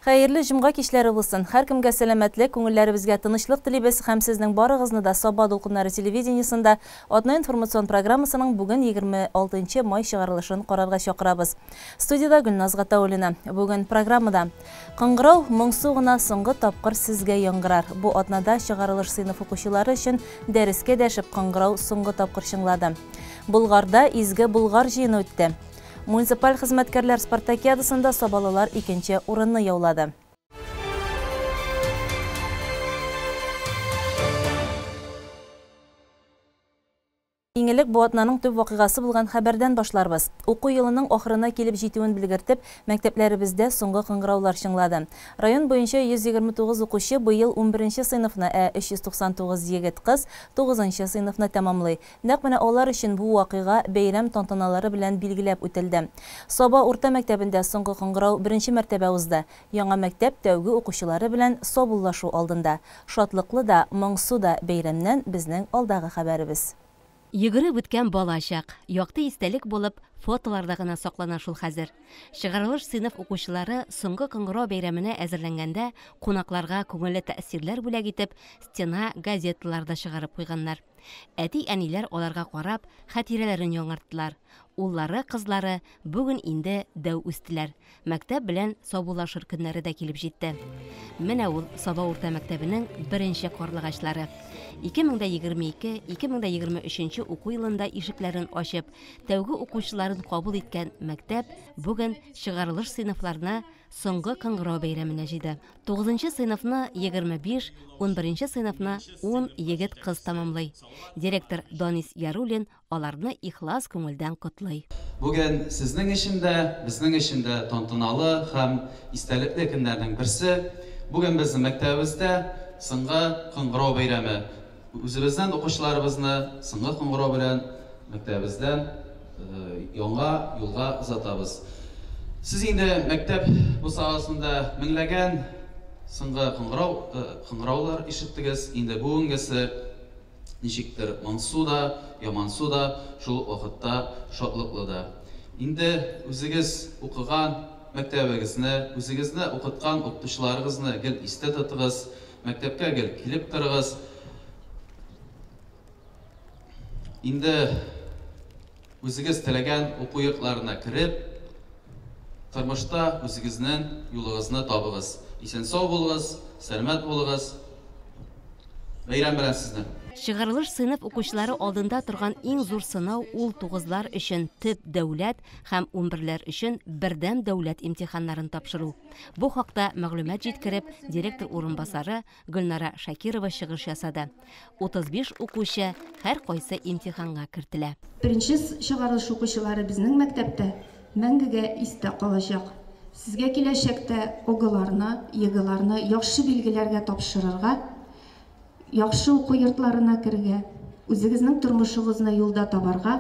Хәерле җомга кичләре булсын. Һәркемгә сәламәтлек, күңелләребезгә тынычлык телибез һәм сезнең барыгызны да Саба дулкыннары телевидениесында атна информацион программасының бүген 26 май чыгарылышын карарга чакырабыз. Студиядә Гөлназ Гатауллина. Бүген программада Кыңгырау моңсу гына соңгы тапкыр сезгә яңгырар. Бу атнада чыгарылыш сыйныф укучылары өчен дәрескә дәшеп кыңгырау соңгы тапкыр чыңлады. Болгарда изге Болгар җыены үтте. Муниципаль хезмәткәрләр спартакиадасында сабалылар икенче урынны яулады. Иң элек бу атнаның төп вакыйгасы булган хәбәрдән башларбыз. Уку елының ахырына килеп җитүен белгертеп, мәктәпләребездә соңгы кыңгыраулар чыңлады. Район буенча 129 укучы быел 11 сыйныфны, ә 399 егет кыз 9 сыйныфны тәмамлый. Нәкъ менә алар өчен бу вакыйга бәйрәм тантаналары белән билгеләп үтелде. Саба урта мәктәбендә соңгы кыңгырау беренче мәртәбә узды. Яңа мәктәп тәүге укучылары белән саубуллашу алдында. Шатлыклы да, моңсу да бәйрәмнән безнең алдагы хәбәребез. Йөгереп үткән балачак, якты истәлек булып, фотоларда гына саклана шул хәзер. Чыгарылыш сыйныф укучылары соңгы кыңгырау бәйрәменә әзерләнгәндә кунакларга күңелле тәэсирләр бүләк итеп, стена газеталар да чыгарып куйганнар. Әти-әниләр аларга карап, хатирәләрен яңарттылар. Уллары, кызлары бүген инде дәү үстеләр. Мәктәп белән саубуллашыр көннәре дә килеп җитте. Менә ул Саба урта мәктәбенең беренче карлыгачлары. 2022-2023 уку елында ишекләрен ачып, тәүге укучыларын кабул иткән мәктәп бүген чыгарылыш сыйныфларына соңгы кыңгырау бәйрәменә җыйды. 9 сыйныфны 25, 11 сыйныфны 10 егет кыз тәмамлый. Директор Данис Яруллин аларны ихлас күңелдән котлый. Бүген сезнең өчен дә, безнең өчен дә тантаналы һәм истәлекле көннәрнең берсе. Бүген безнең мәктәбебездә соңгы кыңгырау бәйрәме. Үзебезнең укучыларыбызны соңгы кыңгырау белән мәктәбебездән яңа юлга озатабыз. Сез инде мәктәп бусагасында меңләгән соңгы кыңгыраулар ишеттегез. Инде бүгенгесе ничектер моңсу да, ямансу да, шул вакытта шатлыклы да. Инде үзегез укыган мәктәбегезне, үзегезне укыткан укытучыларыгызны гел истә тотыгыз, мәктәпкә гел килеп торыгыз. Инде үзегез теләгән уку йортларына кереп, тормышта үзегезнең юлыгызны табыгыз. Исән-сау булыгыз, сәламәт булыгыз. Бәйрәм белән сезне! Чыгарылыш сыйныф укучылары алдында торган иң зур сынау ул тугызлар өчен төп дәүләт һәм 11ләр өчен бердәм дәүләт имтиханнарын тапшыру. Бу хакта мәгълүмат җиткереп, директор урынбасары Гөлнара Шакирова чыгыш ясады. 35 укучы һәр кайсы имтиханга кертелә. Беренче чыгарылыш укучылары безнең мәктәптә мәңгегә истә калачак. Сезгә киләчәктә ОГЭларны, ЕГЭларны яхшы билгеләргә тапшырырга, яхшы уку йортларына керергә, үзегезнең тормышыгызны юлда табарга,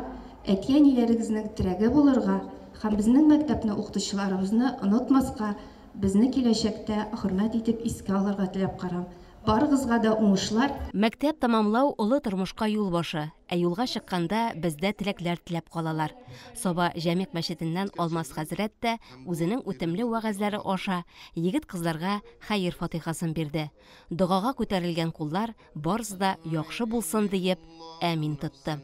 әти-әниләрегезнең терәге булырга һәм безнең мәктәпне, укытучыларыбызны онытмаска, безне киләчәктә хөрмәт итеп искә алырга теләп карам. Барыгызга да уңышлар. Мәктәп тәмамлау олы тормышка юл башы, ә юлга чыкканда бездә теләкләр теләп калалар. Саба Җәмигъ мәчетеннән Алмаз хәзрәт тә үзенең үтемле вәгазьләре аша егет кызларга хәер фатихасын бирде. Догага күтәрелгән куллар барысы да яхшы булсын диеп әмин тотты.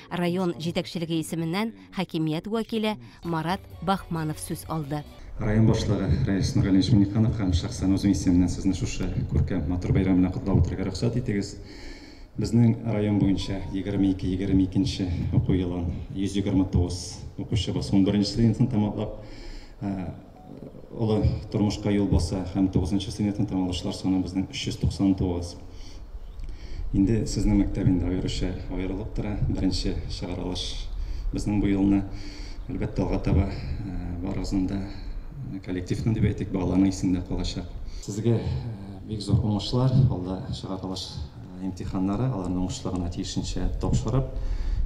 Район җитәкчелеге исеменнән хакимият вәкиле Марат Бахманов сүз алды. Район башлыгы Рәис Нургалиевич Минниханов һәм шәхсән үзем исеменнән сезне шушы күркәм матур бәйрәм белән котлап үтәргә рөхсәт итегез. Безнең район буенча 22-22 уку елын 129 укучыбыз 11 сыйныфны тәмамлап, олы тормышка юл баса һәм 9 сыйныфны тәмамлаучылар саны безнең 399. Инде сезнең мәктәп инде аеруча аерылып тора. Беренче чыгарылыш безнең бу елны, әлбәттә, алга таба барыгызның да коллективның дип әйтик, балаларның исендә калачак. Сезгә бик зур уңышлар, алда чыгарылыш имтиханнары, аларны уңышлы гына тиешенчә тапшырып,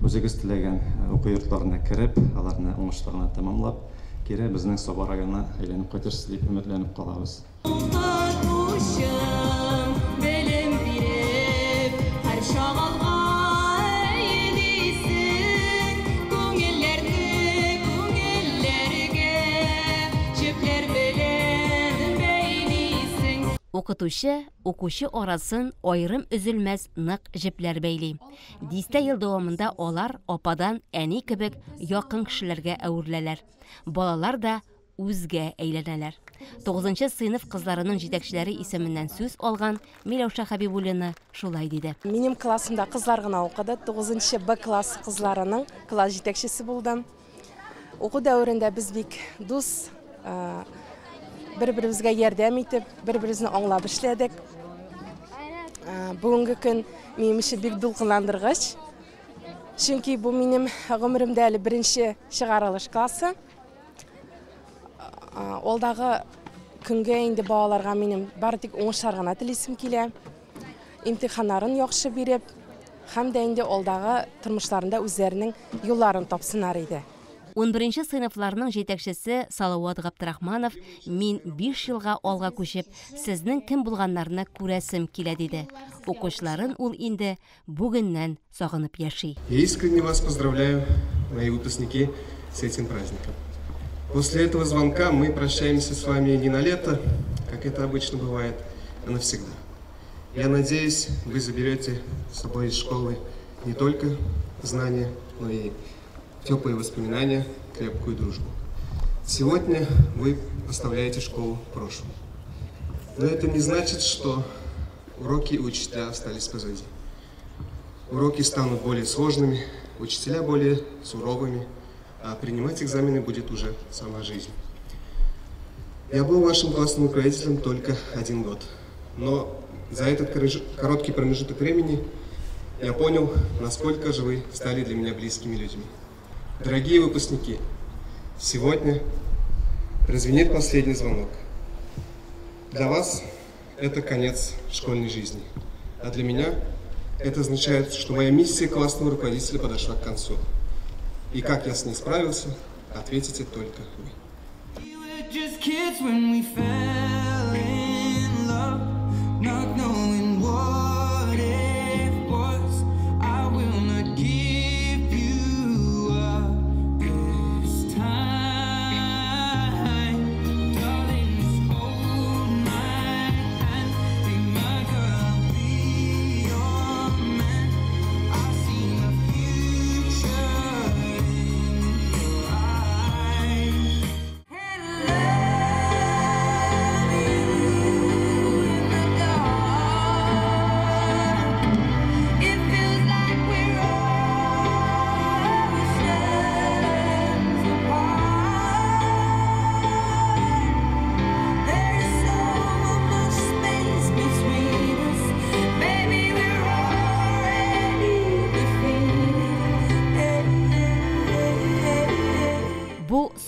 үзегез теләгән уку йортларына кереп, аларны уңышлы гына тәмамлап, кире безнең Саба районына әйләнеп кайтырсыз дип өметләнеп калабыз. Белем биреп, һәр шагалга әйлисең, күңелләрне күңелләргә җепләр белән бәйлисең. Укытучы, укучы арасын аерым өзелмәс нык җепләр бәйли. Дистә ел дәвамында алар ападан әни кебек якын кешеләргә әвереләләр. Балалар да үзгә әйләнәләр. 9 сыйныф кызларының җитәкчеләре исеменнән сүз алган Миләүшә Хәбибуллина шулай диде. Минем классымда кызлар гына укыды. 9 Б класс кызларының класс җитәкчесе булдым. Уку дәверендә без бик дус, бер-беребезгә ярдәм итеп, бер-беребезне аңлап эшләдек. Бүгенге көн минем өчен бик дулкынландыргыч. Чөнки бу минем гомеремдә әле беренче чыгарылыш классы. Алдагы көнгә инде балаларга минем бары тик уңышлар гына телисем килә. Имтиханнарын яхшы биреп, һәм дә инде алдагы тормышларында үзләренең юлларын тапсыннар иде. 11 сыйныфларның җитәкчесе Салават Габдрахманов мин 5 елга алга күчеп, сезнең кем булганнарны күрәсем килә диде. Укучыларын ул инде бүгеннән сагынып яши. Я искренне вас поздравляю, мои выпускники, с этим праздником. После этого звонка мы прощаемся с вами не на лето, как это обычно бывает, а навсегда. Я надеюсь, вы заберете с собой из школы не только знания, но и теплые воспоминания, крепкую дружбу. Сегодня вы оставляете школу в прошлом. Но это не значит, что уроки и учителя остались позади. Уроки станут более сложными, учителя более суровыми, а принимать экзамены будет уже сама жизнь. Я был вашим классным руководителем только 1 год, но за этот короткий промежуток времени я понял, насколько же вы стали для меня близкими людьми. Дорогие выпускники, сегодня прозвенит последний звонок. Для вас это конец школьной жизни, а для меня это означает, что моя миссия классного руководителя подошла к концу. И как я с ней справился, ответите только вы.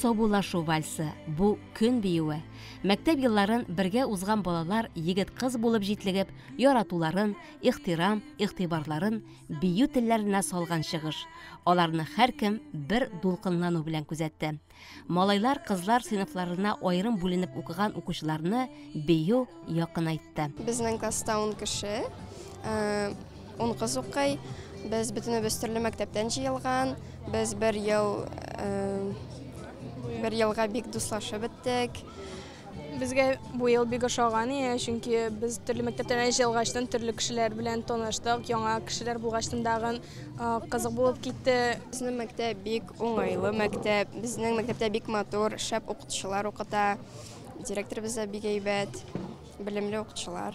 Саубуллашу вальсы, бу көн биюе. Мәктәп елларын бергә узган балалар егет-кыз булып җитлегеп, яратуларын, ихтирам, игътибарларын бию телләренә салган чыгыш. Аларны һәркем бер дулкынлану белән күзәтте. Малайлар, кызлар сыйныфларына аерым бүленеп укыган укучыларны бию якынайтты. Безнең класста 10 кеше, 10 кыз укый. Без бөтенебез төрле мәктәптән җыелган. Без бер елга бик дуслашып беттек. Безгә бу ел бик ошаган, чөнки без төрле мәктәптән җыелгачтан төрле кешеләр белән таныштык, яңа кешеләр булгачтан тагын кызык булып китте. Безнең мәктәп бик уңайлы мәктәп. Безнең мәктәптә бик матур, шәп укытучылар укыта. Директорыбыз да бик әйбәт, белемле укытучылар.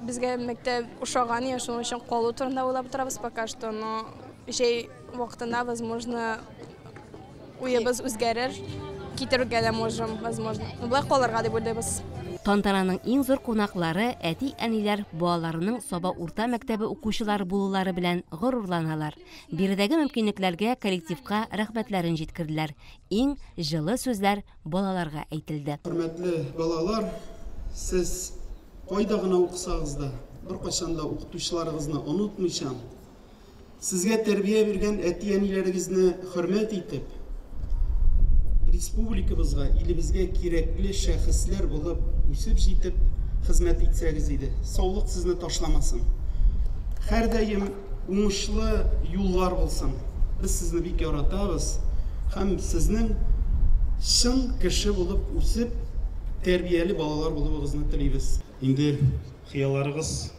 Безгә мәктәп ошаган, шуның өчен калу турында уйлап торабыз пока что, но җәй вакытында, возможно, уебыз үзгәрер, китергә дә можем, возможно. Но болай калырга дип уйлыйбыз. Тантананың иң зур кунаклары әти-әниләр балаларының Саба урта мәктәбе укучылары булулары белән горурланалар. Биредәге мөмкинлекләргә коллективка рәхмәтләрен җиткерделәр. Иң җылы сүзләр балаларга әйтелде. Хөрмәтле балалар, сез кайда гына укысагыз да, беркайчан да укытучыларыгызны онытмыйча, сезгә тәрбия биргән әти-әниләрегезне хөрмәт итеп, республикабызга, илебезгә кирәкле шәхесләр булып үсеп җитеп хезмәт итсәгез иде. Саулык сезне ташламасын. Һәрдаим уңышлы юллар булсын. Без сезне бик яратабыз һәм сезнең чын кеше булып үсеп, тәрбияле балалар булуыгызны телибез. Инде хыялларыгыз,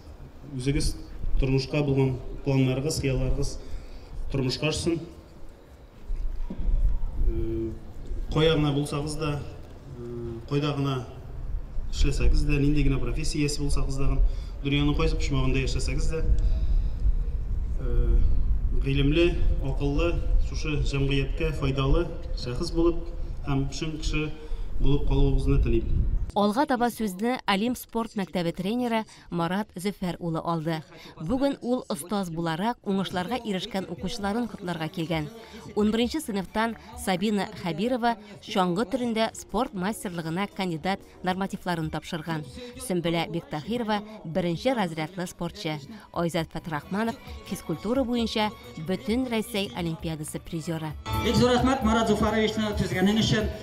үзегез тормышка булган планнарыгыз, хыялларыгыз тормышка ашсын. Кая гына булсагыз да, кайда гына эшләсәгез дә, нинди генә профессия иясе булсагыз да, дөньяның кайсы почмагында яшәсәгез дә, гыйлемле, акыллы, шушы җәмгыятькә файдалы шәхес булып һәм чын кеше булып калуыгызны телим. Алга таба сүзне Олимп спорт мәктәбе тренеры Марат Зөфәр улы алды. Бүген ул остаз буларак уңышларга ирешкән укучыларын котларга килгән. 11 сыйныфтан Сабина Хәбирова чаңгы төрендә спорт мастерлыгына кандидат нормативларын тапшырган. Сөмбелә Бектахирова беренче разрядлы спортчы. Айзат Фәтрахманов физкультура буенча бөтен Рәсәй олимпиадасы призеры. Бик зур рәхмәт Марат Зуфаровичны төзгәнең өчен.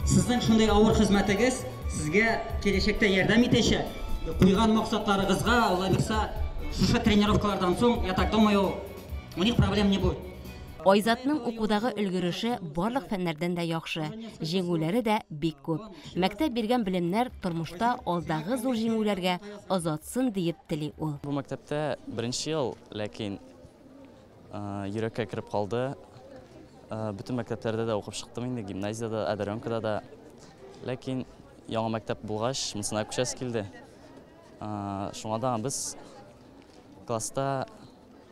Сезнең шундый авыр хезмәтегез сезгә киләчәктә ярдәм итәчәк. Куйган максатларыгызга, Алла бирса, шушы тренировкалардан соң, я так думаю, у них проблем не будет. Айзатның укудагы өлгереше барлык фәннәрдән дә яхшы, җиңүләре дә бик күп. Мәктәп биргән белемнәр тормышта алдагы зур җиңүләргә озатсын диеп тели ул. Бу мәктәптә беренче ел, ләкин йөрәккә кереп калды. Бөтен мәктәпләрдә дә укып чыктым инде, гимназиядә, Одаренкада да. Ләкин яңа мәктәп булгач, монысына күчәсе килде. Шуңа да без класста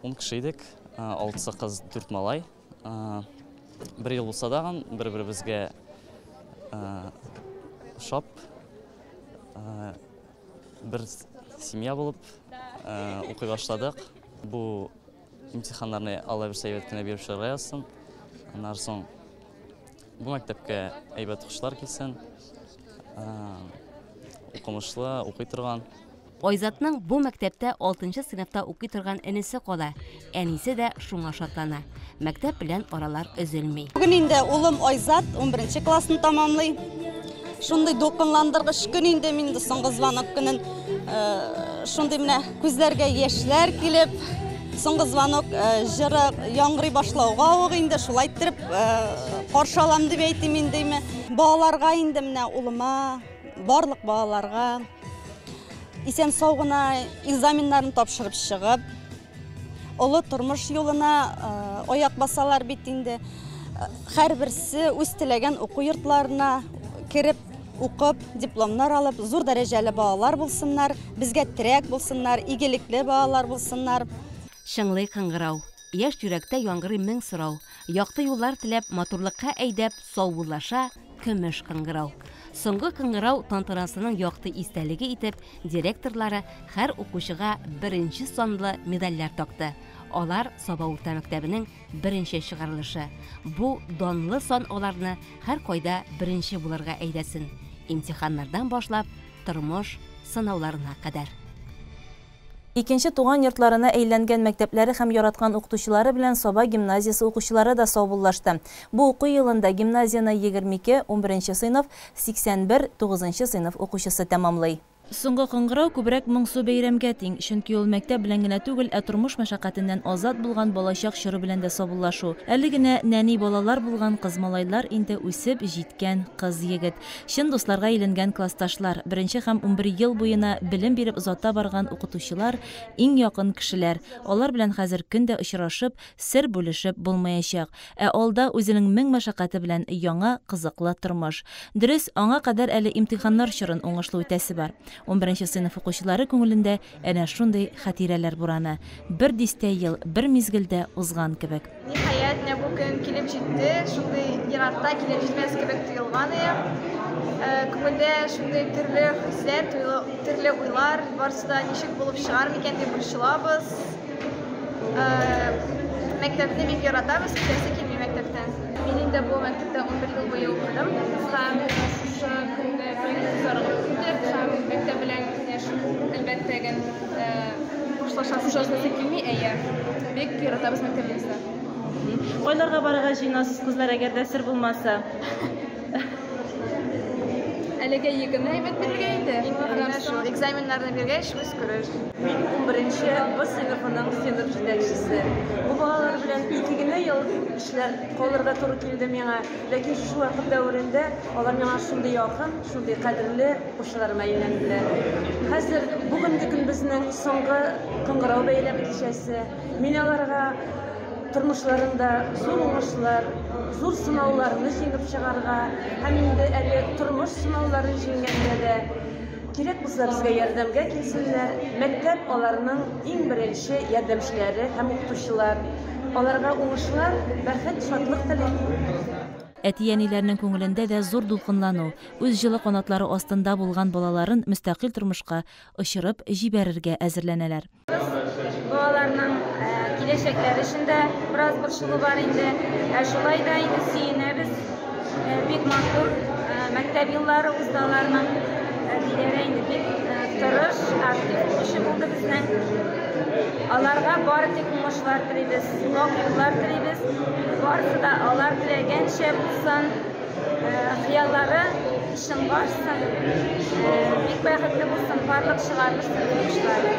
10 кеше идек, 6 кыз, 4 малай. Бер ел булса да, бер-беребезгә ошап, бер семья булып укый башладык. Бу имтиханнарны Алла бирсә әйбәт кенә биреп чыгарга язсын. Аннан соң бу мәктәпкә әйбәт укучылар килсен, укымышлы, укый торган. Айзатның бу мәктәптә 6 сыйныфта укый торган энесе кала. Әнисе дә шуңа шатлана. Мәктәп белән аралар өзелми. Бүген инде улым Айзат 11 классны тамамлый. Шундый дулкынландыргыч көн инде мин инде соңгы звонок көнен шундый менә күзләргә яшьләр килеп, соңгы звонок җыры яңгырый башлауга ук инде шулай иттереп каршы алам дип әйтим инде. Балаларга инде менә улыма, барлык балаларга исән сау гына экзаменнарын тапшырып чыгып, олы тормыш юлына аяк басалар бит инде. Һәрберсе үз теләгән уку йортларына кереп, укып, дипломнар алып, зур дәрәҗәле балалар булсыннар, безгә терәк булсыннар, игелекле балалар булсыннар. Чыңлый кыңгырау, яшь йөрәктә яңгырый мең сорау, якты юллар теләп, матурлыкка әйдәп, саубуллаша көмеш кыңгырау. Соңгы кыңгырау тантанасының якты истәлеге итеп, директорлары һәр укучыга беренче санлы медальләр такты. Алар Саба урта мәктәбенең беренче чыгарылышы. Бу данлы сан аларны һәр кайда беренче булырга әйдәсен. Имтиханнардан башлап, тормыш сынауларына кадәр. Икенче туган йортларына әйләнгән мәктәпләре һәм яраткан укытучылары белән Саба гимназиясе укучылары да саубуллашты. Бу уку елында гимназияне 22, 11 сыйныф, 81, 9 сыйныф укучысы тәмамлый. Соңгы кыңгырау күбрәк моңсу бәйрәмгә тиң, чөнки ул мәктәп белән генә түгел, ә тормыш мәшәкатеннән азат булган балачак чоры белән дә саубуллашу. Әле генә нәни балалар булган кыз-малайлар инде үсеп җиткән кыз-егет. Чын дусларга әйләнгән классташлар, беренче һәм 11 ел буена белем биреп озата барган укытучылар, иң якын кешеләр. Алар белән хәзер көн дә очрашып, сер бүлешеп булмаячак. Ә алда үзенең мең мәшәкате белән яңа кызыклы тормыш. Дөрес, аңа кадәр әле имтиханнар чорын уңышлы үтәсе бар. 11 сыйныф укучылары күңелендә әнә шундый хатирәләр бураны. Бер дистә ел, бер мизгелдә узган кебек. Ниһаять, менә бу көн килеп җитте. Шундый еракта килеп җитмәс кебек тоелган иде. Күңелдә шундый төрле хисләр, төрле уйлар, барысы да ничек булып чыгар микән дип борчылабыз. Мәктәпне бик яратабыз, китәсе килми мәктәптән. Мин инде бу мәктәптә 11 ел буе укыдым. Һәм шушы көнне бик зарыгып көттек һәм мәктәп белән әлбәттә хушлашасы килми, әйе. Бик яратабыз мәктәбебезне. Кайларга барырга җыенасыз, кызлар, әгәр дә сер булмаса? Әлегә ЕГЭны әйбәт бирергә инде. Иң мөһиме шул, экзаменнарны биргәч, үз күрер. Мин 11нче Б сыйныфының сыйныф җитәкчесе. Бу балалар белән ике генә ел эшләп калырга туры килде миңа. Ләкин шушы вакыт дәверендә алар миңа шундый якын, шундый кадерле укучыларыма әйләнделәр. Хәзер бүгенге көн безнең соңгы кыңгырау бәйрәме кичәсе. Мин аларга тормышларында зур уңышлар, зур сынауларны җиңеп чыгарга һәм инде әле тормыш сынауларын җиңгәндә дә кирәк булса безгә ярдәмгә килсеннәр. Мәктәп аларның иң беренче ярдәмчеләре һәм укытучылар. Аларга уңышлар, бәхет, шатлык телим. Әти-әниләрнең күңелендә дә зур дулкынлану, үз җылы канатлары астында булган балаларын мөстәкыйль тормышка очырып җибәрергә әзерләнәләр. Балаларның киләчәкләре өчен дә бераз борчылу бар инде. Ә шулай да инде сөенәбез. Бик матур мәктәп еллары узды аларның. Диләрә инде бик тырыш, актив укучы булды безнең. Аларга бары тик уңышлар телибез, озак еллар телибез. Барысы да алар теләгәнчә булсын, хыяллары чынга ашсын, бик бәхетле булсын барлык чыгарылыш сыйныф укучылары.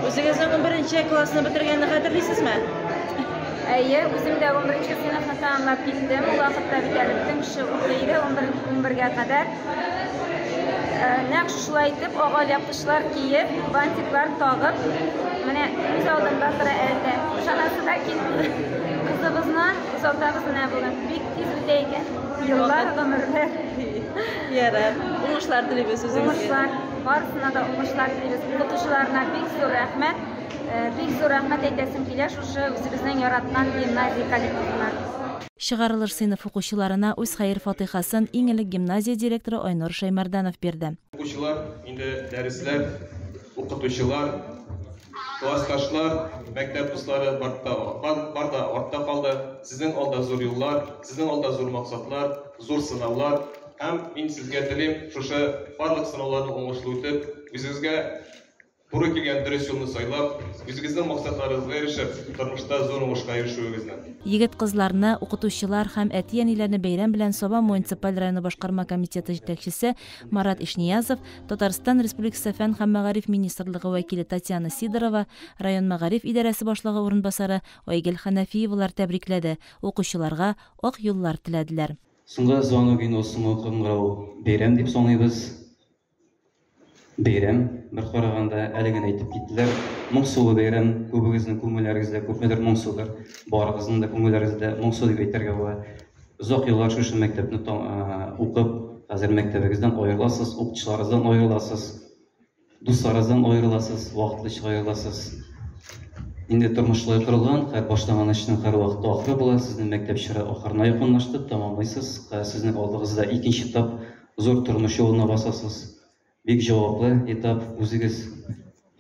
Үзегезнең 11нче классны бетергәнне хәтерлисезме? Әйе, үзем дә 11нче сыйныфны тәмамлап киттем. Ул вакытта бит әле бөтен кеше укый иде 11гә кадәр. Нәкъ шушылай итеп ак алъяпкычлар киеп, бантиклар тагып, менә күз алдымда тора әле дә. Ышанасы да килми. Кызыбызны озатабыз менә бүген. Бик тиз үтә икән. Еллар, гомерләр. Ярар. Уңышлар телибез үзегезгә. Уңышлар, барысына да уңышлар телибез. Укытучыларына бик зур рәхмәт. Бик зур рәхмәт әйтәсем килә шушы үзебезнең яраткан гимназия коллективына. Чыгарылыш сыйныф укучыларына үз хәер-фатыйхасын иң элек гимназия директоры Айнур Шәймәрданов бирде. Укучылар, инде дәресләр, укытучылар, классташлар, мәктәп дуслары бар да артта калды. Сезнең алда зур юллар, сезнең алда зур максатлар, зур сынаулар. Һәм мин сезгә телим, шушы барлык сынауларны уңышлы үтеп, үзегезгә туры килгән дөрес юлны сайлап, үзегезнең максатларыгызга ирешеп, тормышта зур уңышка ирешүегезне. Егет-кызларны, укытучылар һәм әти-әниләрне бәйрәм белән Саба муниципаль районы башкарма комитеты җитәкчесе Марат Ишниязов, Татарстан Республикасы Фән һәм мәгариф министрлыгы вәкиле Татьяна Сидорова, район мәгариф идарәсе башлыгы урынбасары Айгөл Хәнәфиевалар тәбрикләде, укучыларга ак юллар теләделәр. Соңгы звонок инде ул соңгы кыңгырау бәйрәм дип саныйбыз. Бәйрәм, бер караганда, әле генә әйтеп киттеләр, моңсулы бәйрәм, күбегезнең күңелләрегездә күпмедер моңсудыр, барыгызның да күңелләрегездә моңсу дип әйтергә була. Озак еллар шушы мәктәпне укып, хәзер мәктәбегездән аерыласыз, укытучыларыгыздан аерыласыз, дусларыгыздан аерыласыз, вакытлыча аерыласыз. Инде тормыш шулай корылган, һәр башланган эшнең һәрвакыт ахыры була. Сезнең мәктәп чоры ахырына якынлашты, тәмамлыйсыз. Сезнең алдыгызда икенче этап, зур тормыш юлына басасыз. Бик җаваплы этап, үзегез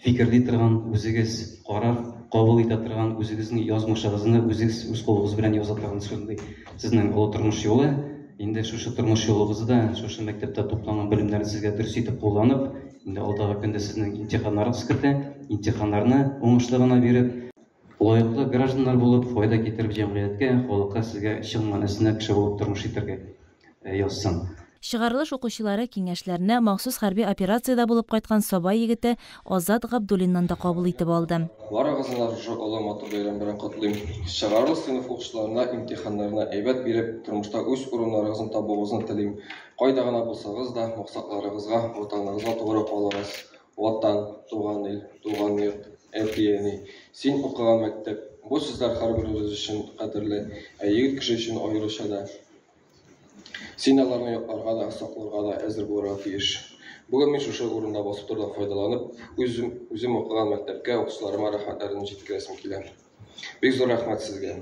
фикерли торган, үзегез карар кабул итә торган, үзегезнең язмышыгызны үзегез үз кулыгыз белән яза торган шундый сезнең олы тормыш юлы. Инде шушы тормыш юлыгызда, шушы мәктәптә тупланган белемнәрне сезгә дөрес итеп кулланып, инде алдагы көндә сезнең имтиханнарыгыз көтә, имтиханнарны уңышлы гына биреп, лаеклы гражданнар булып, файда китереп җәмгыятькә, халыкка сезгә чын мәгънәсендә кеше булып тормыш итәргә язсын. Чыгарылыш укучылары киңәшләрне махсус хәрби операциядә булып кайткан Саба егете Азат Габдуллиннан да кабул итеп алды. Барыгызны да шушы олы матур бәйрәм белән котлыйм. Чыгарылыш сыйныф укучыларына имтиханнарны әйбәт биреп, тормышта үз урыннарыгызны табуыгызны телим. Кайда гына булсагыз да, максатларыгызга, Ватаныгызга тугры калыгыз. Ватан, туган ил, туган йорт, әти-әни, син укыган мәктәп, бу сүзләр һәрберебез өчен кадерле, ә егет кеше өчен аеруча да. Син аларны якларга да, сакларга да әзер булырга тиеш. Бүген мин шушы урында басып торудан файдаланып, үзем, үзем укыган мәктәпкә, укытучыларыма рәхмәтләремне җиткерәсем килә. Бик зур рәхмәт сезгә.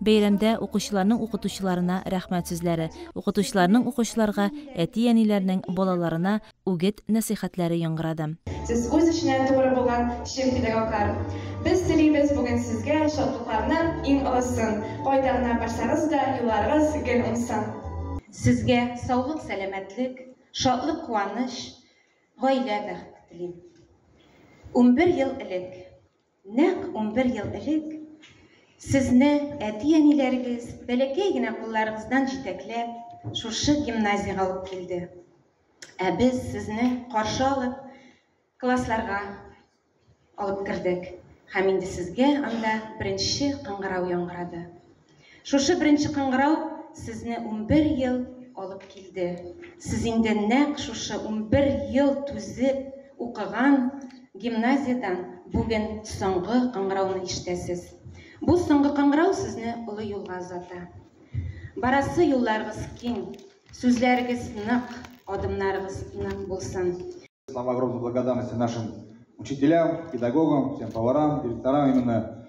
Бәйрәмдә укучыларның укытучыларына рәхмәт сүзләре, укытучыларның укучыларга, әти-әниләрнең балаларына үгет-нәсыйхәтләре яңгырады. Сез үз эшенә тугры булган чын педагоглар. Без телибез бүген сезгә шатлыкларның иң олысын. Кайда гына барсагыз да, юлларыгыз гел уңсын. Сезгә саулык, сәламәтлек, шатлык, куаныч, гаилә бәхете телим. 11 ел элек, нәкъ 11 ел элек сезне әти-әниләрегез бәләкәй генә кулларыгыздан җитәкләп шушы гимназиягә алып килде. Ә без сезне каршы алып, классларга алып кердек. Һәм инде сезгә анда беренче кыңгырау яңгырады. Шушы беренче кыңгырау сезне 11 ел алып килде. Сез инде нәкъ шушы 11 ел түзеп укыган гимназиядән бүген соңгы кыңгырауны ишетәсез. Бу соңгы кыңгырау сезне олы юлга озата. Барасы юлларыгыз киң, сүзләрегез нык, адымнарыгыз нык булсын. Слова огромной благодарности нашим учителям, педагогам, всем поварам, директорам, именно,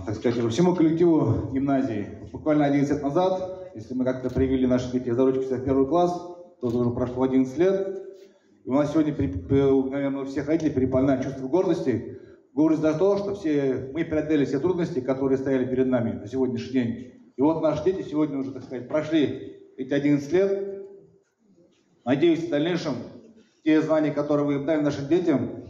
так сказать, всему коллективу гимназии. Буквально 11 лет назад, если мы как-то привели наших детей за ручку в первый класс, то уже прошло 11 лет. И у нас сегодня, наверное, у всех родителей переполняет чувство гордости. Гордость за то, что все мы преодолели все трудности, которые стояли перед нами на сегодняшний день. И вот наши дети сегодня уже, так сказать, прошли эти 11 лет. Надеюсь, в дальнейшем те знания, которые вы дали нашим детям,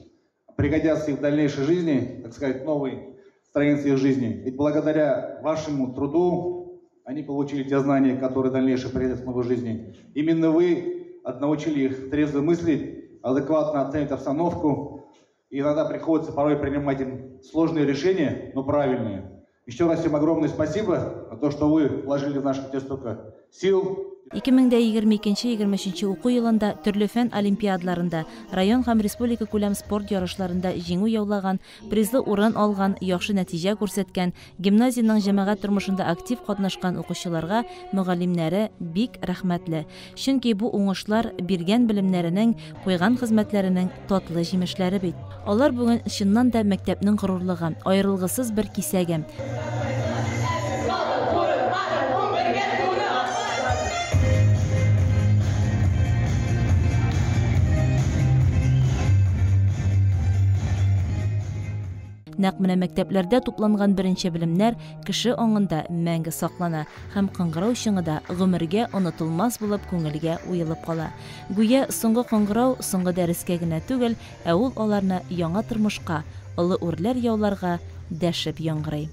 пригодятся их в дальнейшей жизни, так сказать, новой странице их жизни. Ведь благодаря вашему труду они получили те знания, которые в дальнейшем пригодятся в новой жизни. Именно вы научили их трезво мыслить, адекватно оценивать обстановку. И иногда приходится порой принимать им сложные решения, но правильные. Еще раз всем огромное спасибо за то, что вы вложили в наших детей столько сил. 2022-2023 уку елында төрле фән олимпиадаларында, район һәм республика күләм спорт ярышларында җиңү яулаган, призлы урын алган, яхшы нәтиҗә күрсәткән, гимназиянең җәмәгать тормышында актив катнашкан укучыларга мөгаллимнәре бик рәхмәтле. Чөнки бу уңышлар биргән белемнәренең, куйган хезмәтләренең татлы җимешләре бит. Алар бүген чыннан да мәктәпнең горурлыгы, аерылгысыз бер кисәге. Нәкъ менә мәктәпләрдә тупланган беренче белемнәр кеше аңында мәңге саклана һәм кыңгырау чыңы да гомергә онытылмас булып күңелгә уелып кала. Гүя соңгы кыңгырау соңгы дәрескә генә түгел, ә ул аларны яңа тормышка, олы үрләр яуларга дәшеп яңгырый.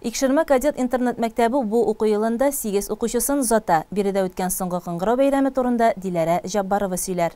Икшермә кадет интернат мәктәбе бу уку елында 8 укучысын озата. Биредә үткән соңгы кыңгырау бәйрәме турында Диләрә Җаббарова сөйләр.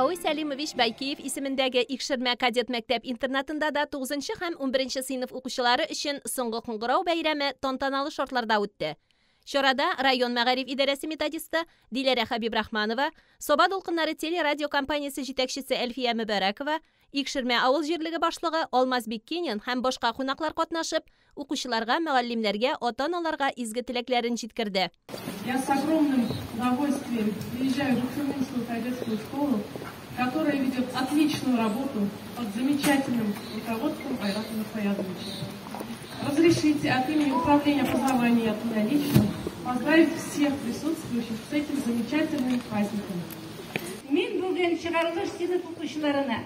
Кауи Сәлимович Байкиев исемендәге Икшермә кадет мәктәп интернатында да 9 һәм 11 сыйныф укучылары өчен соңгы кыңгырау бәйрәме тантаналы шартларда үтте. Чарада район мәгариф идарәсе методисты Диләрә Хәбибрахманова, Саба дулкыннары телерадиокомпаниясе җитәкчесе Әлфия Мөбәрәкова, Икшермә авыл җирлеге башлыгы Алмаз Биккинин һәм башка кунаклар катнашып, укучыларга, мөгаллимнәргә, ата-аналарга изге теләкләрен җиткерде. Я с огромным удовольствием приезжаю в Икшерминскую кадетскую школу, которая ведет отличную работу под замечательным руководством Айрата Нурфаязовича. Разрешите от имени Управления образования и от меня лично поздравить всех присутствующих с этим замечательным праздником. Мин бүген чыгарылыш сыйныф укучыларына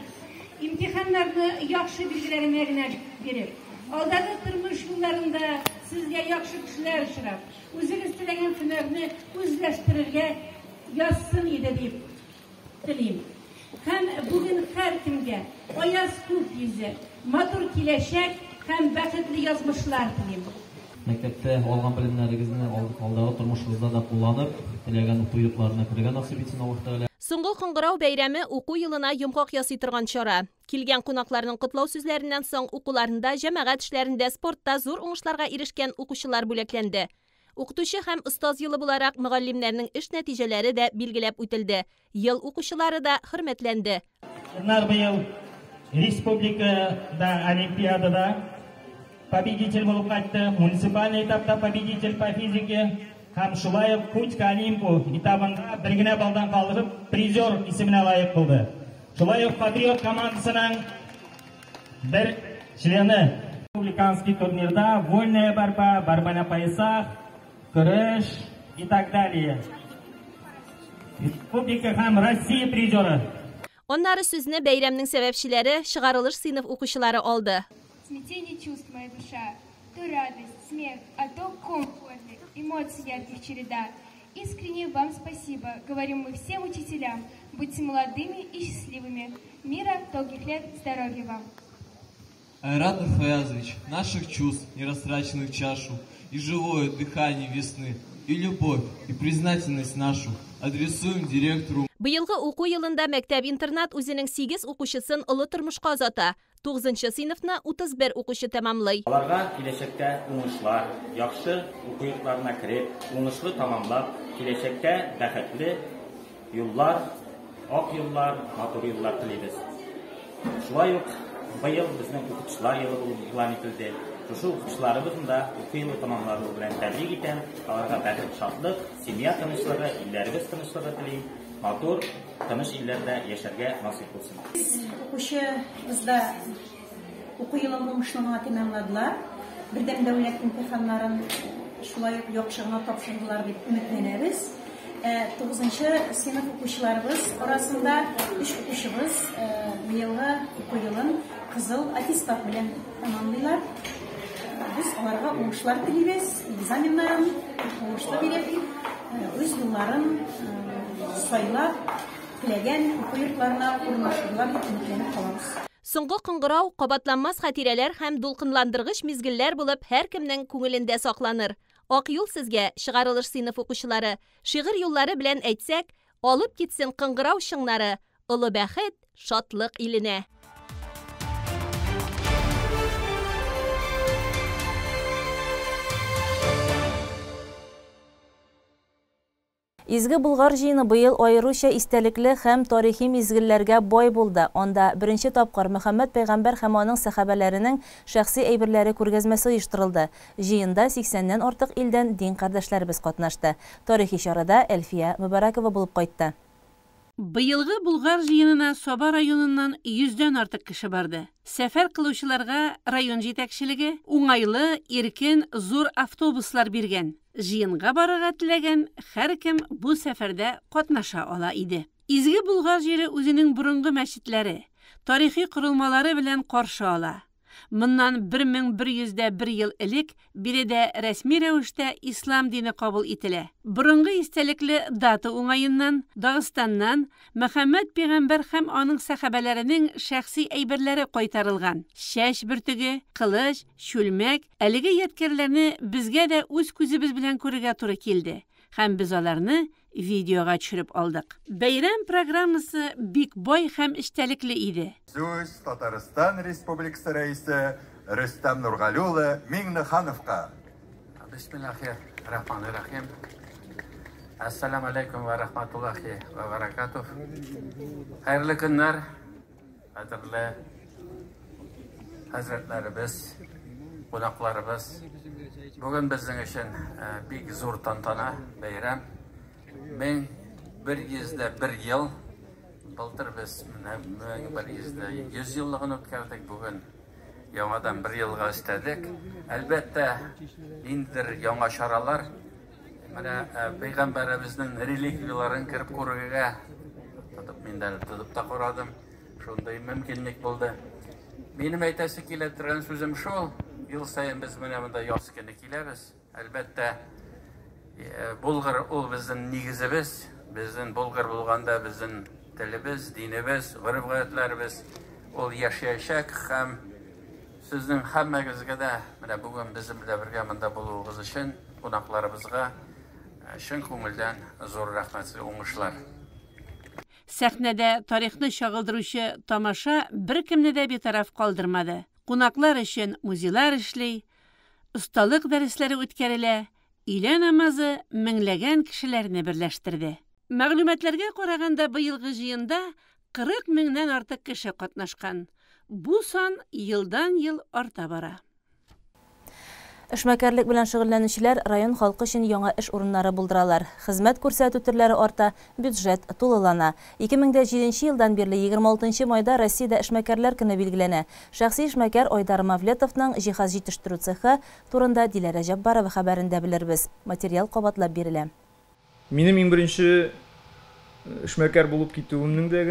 имтиханнарны яхшы билгеләренә генә биреп, алдагы тормыш юлларында сезгә яхшы кешеләр очрап, үзегез теләгән һөнәрне үзләштерергә язсын иде дип телим. Һәм бүген һәркемгә аяз күк йөзе, матур киләчәк һәм бәхетле язмышлар телим. Мәктәптә алган белемнәрегезне алдагы тормышыгызда да кулланып, теләгән уку йортларына керергә насыйп итсен Аллаһ Тәгалә. Соңгы кыңгырау бәйрәме уку елына йомгак ясый торган чара. Килгән кунакларның котлау сүзләреннән соң укуларында, җәмәгать эшләрендә, спортта зур уңышларга ирешкән укучылар бүләкләнде. Укытучы һәм остаз елы буларак мөгаллимнәрнең эш нәтиҗәләре дә билгеләп үтелде. Ел укучылары да хөрмәтләнде. Нар быел республикада олимпиадада победитель булып кайтты, муниципальный этапта победитель по физике. һәм шулай ук Путь к Олимпу этабында бер генә баллдан калдырып призер исеменә лаек булды. Шулай ук Патриот командасының бер члены. Республиканский турнирда вольная борьба, борьба на поясах, көрәш и так далее. Республика һәм Россия призеры. Аннары сүзне бәйрәмнең сәбәпчеләре, чыгарылыш сыйныф укучылары алды. Смятение чувств моя душа, то радость, смех, а то ком в эмоций ярких череда. Искренне вам спасибо, говорим мы всем учителям. Будьте молодыми и счастливыми. Мира, долгих лет, здоровья вам. Айрат Нурфаязович, наших чувств, не растраченных чашу, и живое дыхание весны, и любовь, и признательность нашу адресуем директору. Быелгы уку елында мәктәп-интернат үзенең 8 укучысын олы тормышка озата. 9 сыйныфны 31 укучы тәмамлый. Аларга киләчәктә уңышлар, яхшы уку йортларына кереп, уңышлы тәмамлап, киләчәктә бәхетле юллар, ак юллар, матур юллар телибез. Шулай ук быел безнең укытучылар елы булып игълан ителде. Шушы укытучыларыбызны да уку елы тәмамлануы белән тәбрик итәм. Аларга бәхет, шатлык, семья тынычлыгы, илләребез тынычлыгы телим. Матур, тыныч илләрдә яшәргә насыйп булсын. Укучыбызда уку елын уңышлы гына тәмамладылар. Бердәм дәүләт имтиханнарын шулай ук яхшы гына тапшырдылар дип өметләнәбез. 9 сыйныф укучыларыбыз арасында 3 укучыбыз быелгы уку елын кызыл аттестат белән тәмамлыйлар. Без аларга уңышлар телибез, экзаменнарын уңышлы биреп, үз юлларын сайлап, теләгән уку йортларына урнашырлар дип өметләнеп калабыз. Соңгы кыңгырау кабатланмас хатирәләр һәм дулкынландыргыч мизгелләр булып һәркемнең күңелендә сакланыр. Ак юл сезгә, чыгарылыш сыйныф укучылары, шигырь юллары белән әйтсәк, алып китсен кыңгырау чыңнары, олы бәхет, шатлык иленә. Изге Болгар җыены быел аеруча истәлекле һәм тарихи мизгелләргә бай булды. Анда беренче тапкыр Мөхәммәд пәйгамбәр һәм аның сәхабәләренең шәхси әйберләре күргәзмәсе оештырылды. Җыенда 80-нән артык илдән дин кардәшләребез катнашты. Тарихи чарада Әлфия Мөбарәкова булып кайтты. Быелгы Болгар җыенына Саба районыннан 100дән артык кеше барды. Сәфәр кылучыларга район җитәкчелеге уңайлы, иркен, зур автобуслар биргән. Җыенга барырга теләгән һәркем бу сәфәрдә катнаша ала иде. Изге Болгар җире үзенең борынгы мәчетләре, тарихи корылмалары белән каршы ала. Моннан 1101 ел элек биредә рәсми рәвештә ислам дине кабул ителә. Борынгы истәлекле дата уңаеннан Дагыстаннан Мөхәммәд пәйгамбәр һәм аның сәхабәләренең шәхси әйберләре кайтарылган. Чәч бөртеге, кылыч, чүлмәк, әлеге ядкәрләрне безгә дә үз күзебез белән күрергә туры килде һәм без аларны видеога төшереп алдык. Бәйрәм программасы бик бай һәм эчтәлекле иде. Сүз Татарстан Республикасы рәисе Рөстәм Нургали улы Миңнехановка. Бисмиллахи-рахмани-рахим. Ассаламу алейкум ва рахматуллахи ва баракатух. Хәерле көннәр, кадерле хәзрәтләребез, кунакларыбыз. Бүген безнең өчен бик зур тантана, бәйрәм. 1101 ел. Былтыр без 1100 еллыгын үткәрдек, бүген яңадан бер елга өстәдек. Әлбәттә, ниндидер яңа чаралар, менә пәйгамбәребезнең реликвияларын кереп күрергә тотып, мин дә тотып та карадым. Шундый мөмкинлек булды. Минем әйтәсе килә торган сүзем шул: ел саен без менә монда яз көне киләбез. Әлбәттә, Болгар ул безнең нигезебез, безнең Болгар булганда безнең телебез, динебез, гореф-гадәтләребез ул яшәячәк һәм сезнең һәммәгезгә дә менә бүген безнең белән бергә монда булуыгыз өчен кунакларыбызга чын күңелдән зур рәхмәт, уңышлар. Сәхнәдә тарихны чагылдыручы тамаша беркемне дә битараф калдырмады. Кунаклар өчен музейлар эшли, осталык дәресләре үткәрелә, өйлә намазы меңләгән кешеләрне берләштерде. Мәгълүматларга караганда, быелгы җыенда 40 меңнән артык кеше катнашкан. Бу сан елдан-ел арта бара. Эшмәкәрлек белән шөгыльләнүчеләр район халкы өчен яңа эш урыннары булдыралар. Хезмәт күрсәтү төрләре арта, бюджет тулылана. 2007 елдан бирле 26 майда Россиядә эшмәкәрләр көне билгеләнә. Шәхси эшмәкәр Айдар Мавлетовның җиһаз җитештерү цехы турында Диләрә Җаббарова хәбәрендә белербез. Материал кабатлап бирелә. Минем иң беренче эшмәкәр булып китүемнең дә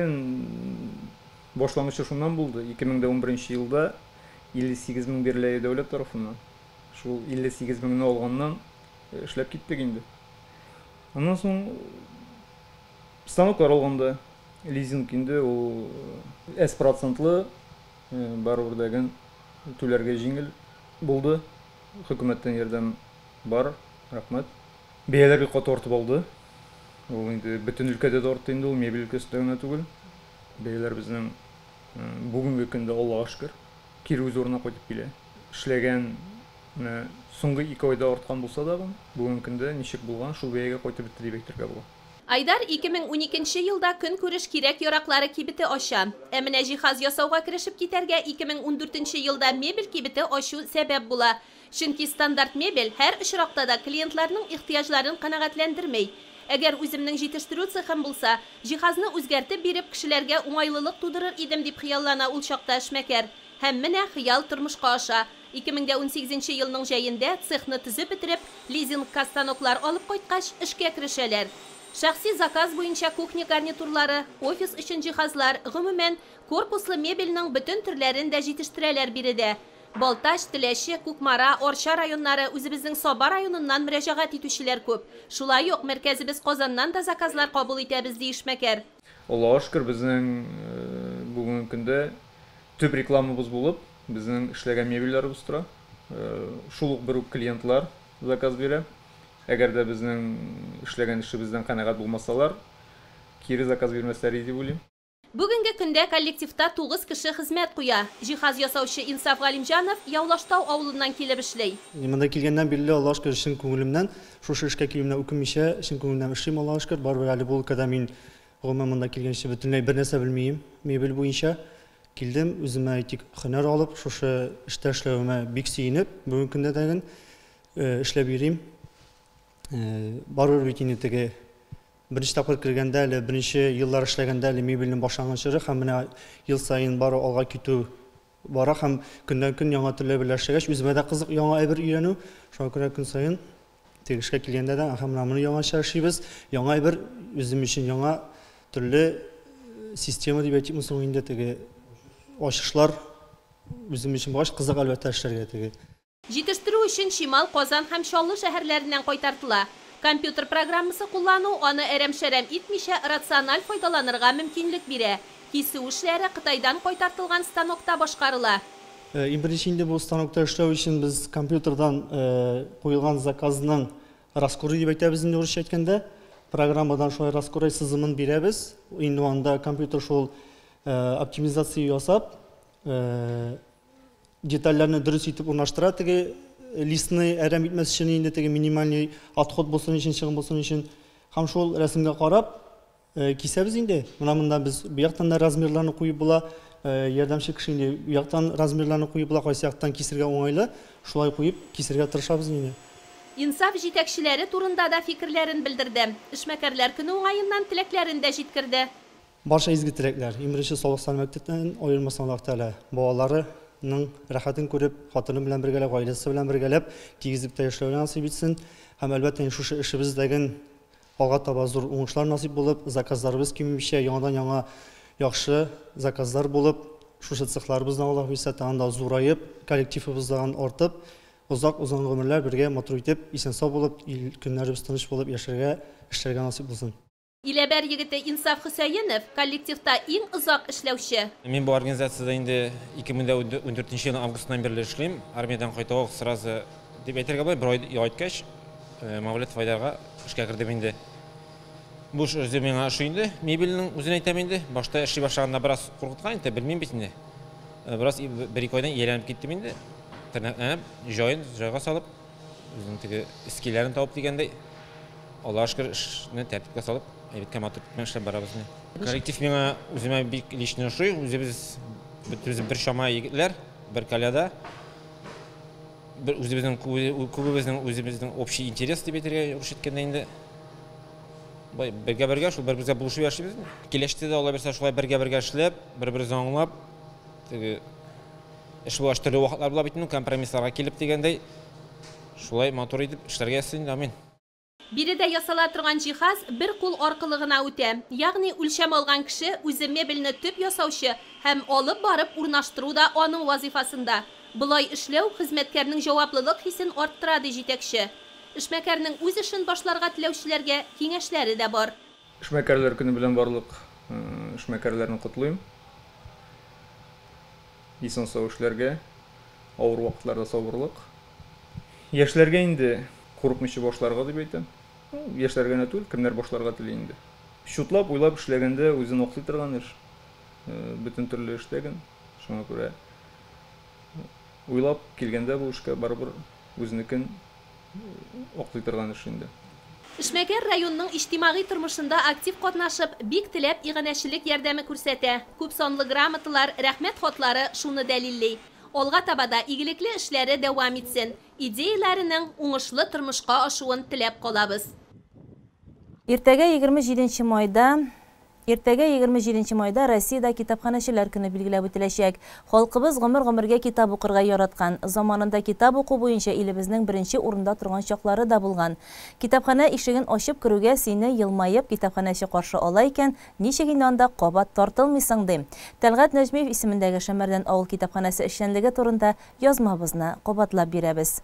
башлангычы шуннан булды. 2011 елда 58 мең бирелә дәүләт тарафыннан. Шул 58 меңне алганнан эшләп киттек инде. Аннан соң станоклар алганда лизинг инде ул әз процентлы, барыбер дә түләргә җиңел булды. Хөкүмәттән ярдәм бар, рәхмәт. Бәяләр бик каты артып алды. Ул инде бөтен өлкәдә дә артты инде, ул мебель өлкәсендә генә түгел. Бәяләр безнең бүгенге көндә, Аллага шөкер, кире үз урынына кайтып килә. Эшләгән менә соңгы 2 айда арткан булса да, бүгенге көндә ничек булган, шул бәягә кайтып бетте дип әйтергә була. Айдар 2012 елда көнкүреш кирәк-яраклары кибете ача. Ә менә җиһаз ясауга керешеп китәргә 2014 елда мебель кибете ачу сәбәп була. Чөнки стандарт мебель һәр очракта да клиентларның ихтыяҗларын канәгатьләндерми. Әгәр үземнең җитештерү цехым булса, җиһазны үзгәртеп биреп кешеләргә уңайлылык тудырыр идем дип хыяллана ул чакта эшмәкәр. Һәм менә хыял тормышка аша. 2018 елның җәендә цехны төзеп бетереп, лизингка станоклар алып кайткач, эшкә керешәләр. Шәхси заказ буенча кухня гарнитурлары, офис өчен җиһазлар, гомумән, корпуслы мебельнең бөтен төрләрен дә җитештерәләр биредә. Балтач, Теләче, Кукмара, Арча районнары, үзебезнең Саба районыннан мөрәҗәгать итүчеләр күп. Шулай ук мәркәзебез Казаннан да заказлар кабул итәбез, ди эшмәкәр. Аллага шөкер, безнең бүгенге көндә төп рекламабыз булып, безнең эшләгән мебельләребез тора. Шул ук бер үк клиентлар заказ бирә. Әгәр дә безнең эшләгән эшебездән канәгать булмасалар, кире заказ бирмәсләр иде дип уйлыйм. Бүгенге көндә коллективта 9 кеше хезмәт куя. Җиһаз ясаучы Инсаф Галимҗанов Яулаштау авылыннан килеп эшли. Монда килгәннән бирле, Аллага шөкер, чын күңелемнән шушы эшкә килүемнән үкенмичә, чын күңелемнән эшлим, Аллага шөкер. Барыбер әле бу өлкәдә мин гомумән монда килгәнче бөтенләй бер нәрсә белмим, мебель буенча. Килдем, үземә әйтик, һөнәр алып, шушы эштә эшләвемә бик сөенеп, бүгенге көндә дә эшләп йөрим. Барыбер бит инде теге беренче тапкыр кергәндә әле, беренче еллар эшләгәндә әле мебельнең башланган чоры һәм менә ел саен бары алга китү бара һәм көннән-көн яңа төрле әйберләр эшләгәч, үземә дә кызык яңа әйбер өйрәнү. Шуңа күрә көн саен теге эшкә килгәндә дә, һәм менә моны яңача эшлибез, яңа әйбер үзем өчен яңа төрле система дип әйтикме соң инде, теге ачышлар үзем өчен булгач, кызык әлбәттә эшләргә теге. Җитештерү өчен чимал Казан һәм Чаллы шәһәрләреннән кайтартыла. Компьютер программасы куллану аны әрәм-шәрәм итмичә рациональ файдаланырга мөмкинлек бирә. Кисү эшләре Кытайдан кайтартылган станокта башкарыла. Иң беренче инде бу станокта эшләү өчен без компьютердан куелган заказның раскоры дип әйтәбез инде урысча әйткәндә. Программадан шулай раскоры сызымын бирәбез. Инде анда компьютер шул оптимизация ясап, детальләрне дөрес итеп урнаштыра, теге листны әрәм итмәс өчен инде теге минимальный отход булсын өчен, чыгым булсын өчен. Һәм шул рәсемгә карап кисәбез инде. Менә монда без бу яктан да размерларны куеп була, ярдәмче кеше инде бу яктан размерларны куеп була, кайсы яктан кисергә уңайлы, шулай куеп кисергә тырышабыз инде. Инсаф җитәкчеләре турында да фикерләрен белдерде. Эшмәкәрләр көне уңаеннан теләкләрен дә җиткерде. Барча изге теләкләр. Иң беренче саулык сәламәтлектән аермасын Аллаһ Тәгалә. Балаларының рәхәтен күреп, хатыны белән бергәләп, гаиләсе белән бергәләп, тигезлектә яшәүне насыйп итсен. Һәм әлбәттә шушы эшебездәген алга таба зур уңышлар насыйп булып, заказларыбыз кимемичә, яңадан-яңа яхшы заказлар булып, шушы цехларыбызны Аллаһ бирсә, тагын да зураеп, коллективыбыздан артып, озак-озын гомерләр бергә матур итеп, исән-сау булып, ил көннәребез тыныч булып яшәргә, эшләргә насыйп булсын. Иләбәр егете Инсаф Хөсәенов коллективта иң озак эшләүче. Мин бу организацияда инде 2014 елның августыннан бирле эшлим. Армиядән кайтуга ук сразу дип әйтергә була, бер ай ял иткәч, Мәүлет Файдарга эшкә кердем инде. Бу эш үзе миңа ошый инде. Мебельнең үзен әйтәм инде. Башта эшли башлаганда бераз куркыткан инде, белмим бит инде. Бераз бер-ике айдан ияләнеп киттем инде. Тернәкләнеп, җаен җайга салып, үзенең теге эскиләрен табып дигәндәй, Аллаһ шөкер, эшне тәртипкә салып, әйбәткә матур белән эшләп барабыз инде. Коллектив миңа үземә бик лично ошый. Үзебез бөтебез бер чама егетләр, бер коляда. Бер үзебезнең күбебезнең үзебезнең общий интерес дип әйтергә русча әйткәндә инде. Бай бергә-бергә шул бер-беребезгә булышып яшибез. Киләчәктә дә Алла бирсә шулай бергә-бергә эшләп, бер-беребезне аңлап, теге эш булгач төрле вакытлар була бит инде, компромиссларга килеп дигәндәй, шулай матур итеп эшләргә язсын инде, амин. Биредә ясала торган җиһаз бер кул аркылы гына үтә. Ягъни үлчәм алган кеше үзе мебельне төп ясаучы һәм алып барып урнаштыру да аның вазыйфасында. Болай эшләү хезмәткәрнең җаваплылык хисен арттыра, ди җитәкче. Эшмәкәрнең үз эшен башларга теләүчеләргә киңәшләре дә бар. Эшмәкәрләр көне белән барлык эшмәкәрләрне котлыйм. Исән-сау эшләргә, авыр вакытларда сабырлык. Яшьләргә инде курыкмыйча башларга дип әйтәм. Ну, яшьләргә генә түгел, кемнәр башларга тели инде. Чутлап, уйлап эшләгәндә үзен аклый торган эш. Бөтен төрле эш тәген. Шуңа күрә уйлап килгәндә бу эшкә барыбер үзенекен аклый торган эш инде. Эшмәкәр районның иҗтимагый тормышында актив катнашып, бик теләп иганәчелек ярдәме күрсәтә. Күп санлы грамоталар, рәхмәт хатлары шуны дәлилли. Алга таба да игелекле эшләре дәвам итсен, идеяләренең уңышлы тормышка ашуын теләп калабыз. Иртәгә 27 майда Иртәгә 27 майда Россиядә китапханәчеләр көне билгеләп үтеләчәк. Халкыбыз гомер-гомергә китап укырга яраткан. Заманында китап уку буенча илебезнең беренче урында торган чаклары да булган. Китапханә ишеген ачып керүгә сине елмаеп китапханәче каршы ала икән, ничек инде анда кабат тартылмыйсың ди. Тәлгать Нәҗмиев исемендәге Шәмәрдән авыл китапханәсе эшчәнлеге турында язмабызны кабатлап бирәбез.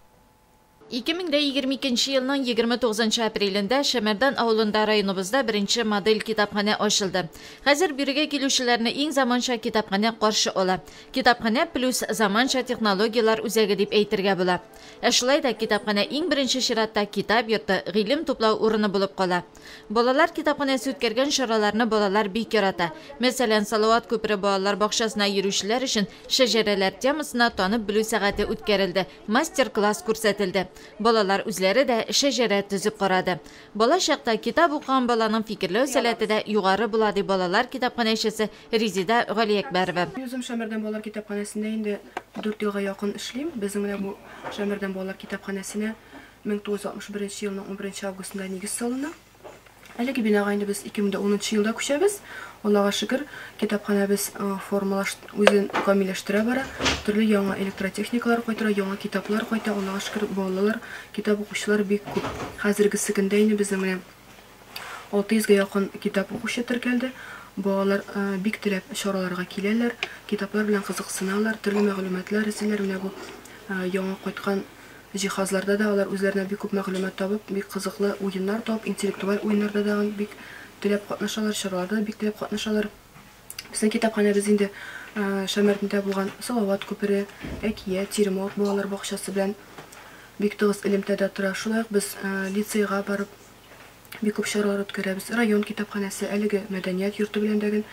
2022 нче елның 29 нчы апрелендә Шәмәрдән авылында районыбызда беренче модель китапханә ачылды. Хәзер бирегә килүчеләрне иң заманча китапханә каршы ала. Китапханә плюс заманча технологияләр үзәге дип әйтергә була. Ә шулай да китапханә иң беренче чиратта китап йорты, гыйлем туплау урыны булып кала. Балалар китапханәсе үткәргән чараларны балалар бик ярата. Мәсәлән, Салават күпере балалар бакчасына йөрүчеләр өчен шәҗәрәләр темасына танып белү сәгате үткәрелде, мастер-класс күрсәтелде. Балалар үзләре дә шәҗәрә төзеп карады. Бала чакта китап укыган баланың фикерләү сәләте дә югары була, ди балалар китапханәчесе Резеда Галиәкбәрова. Мин үзем Шәмәрдән балалар китапханәсендә инде дүрт елга якын эшлим. Безнең менә бу Шәмәрдән балалар китапханәсенә 1961 елның 11 августында нигез салына. Әлеге бинага инде без 2010 елда күчәбез. Аллага шөкер, китапханәбез формалаш үзен камилләштерә бара. Төрле яңа электротехникалар кайтара, яңа китаплар кайта. Аллага шөкер, балалар, китап укучылар бик күп. Хәзергесе көндә инде безнең менә 600 гә якын китап укучы теркәлде. Балалар бик теләп чараларга киләләр, китаплар белән кызыксыналар, төрле мәгълүматлар эзлиләр. Менә бу яңа кайткан Җиһазларда да алар үзләренә бик күп мәгълүмат табып, бик кызыклы уеннар табып, интеллектуаль уеннарда да бик теләп катнашалар, чараларда да бик теләп катнашалар. Безнең китапханәбез инде Шәмәрдәндә булган Салават күпере, Әкият, Теремок балалар бакчасы белән бик тыгыз элемтәдә тора. Шулай ук без лицейга барып Бик күп чаралар үткәрәбез. Район китапханәсе, әлеге мәдәният йорты белән дә гел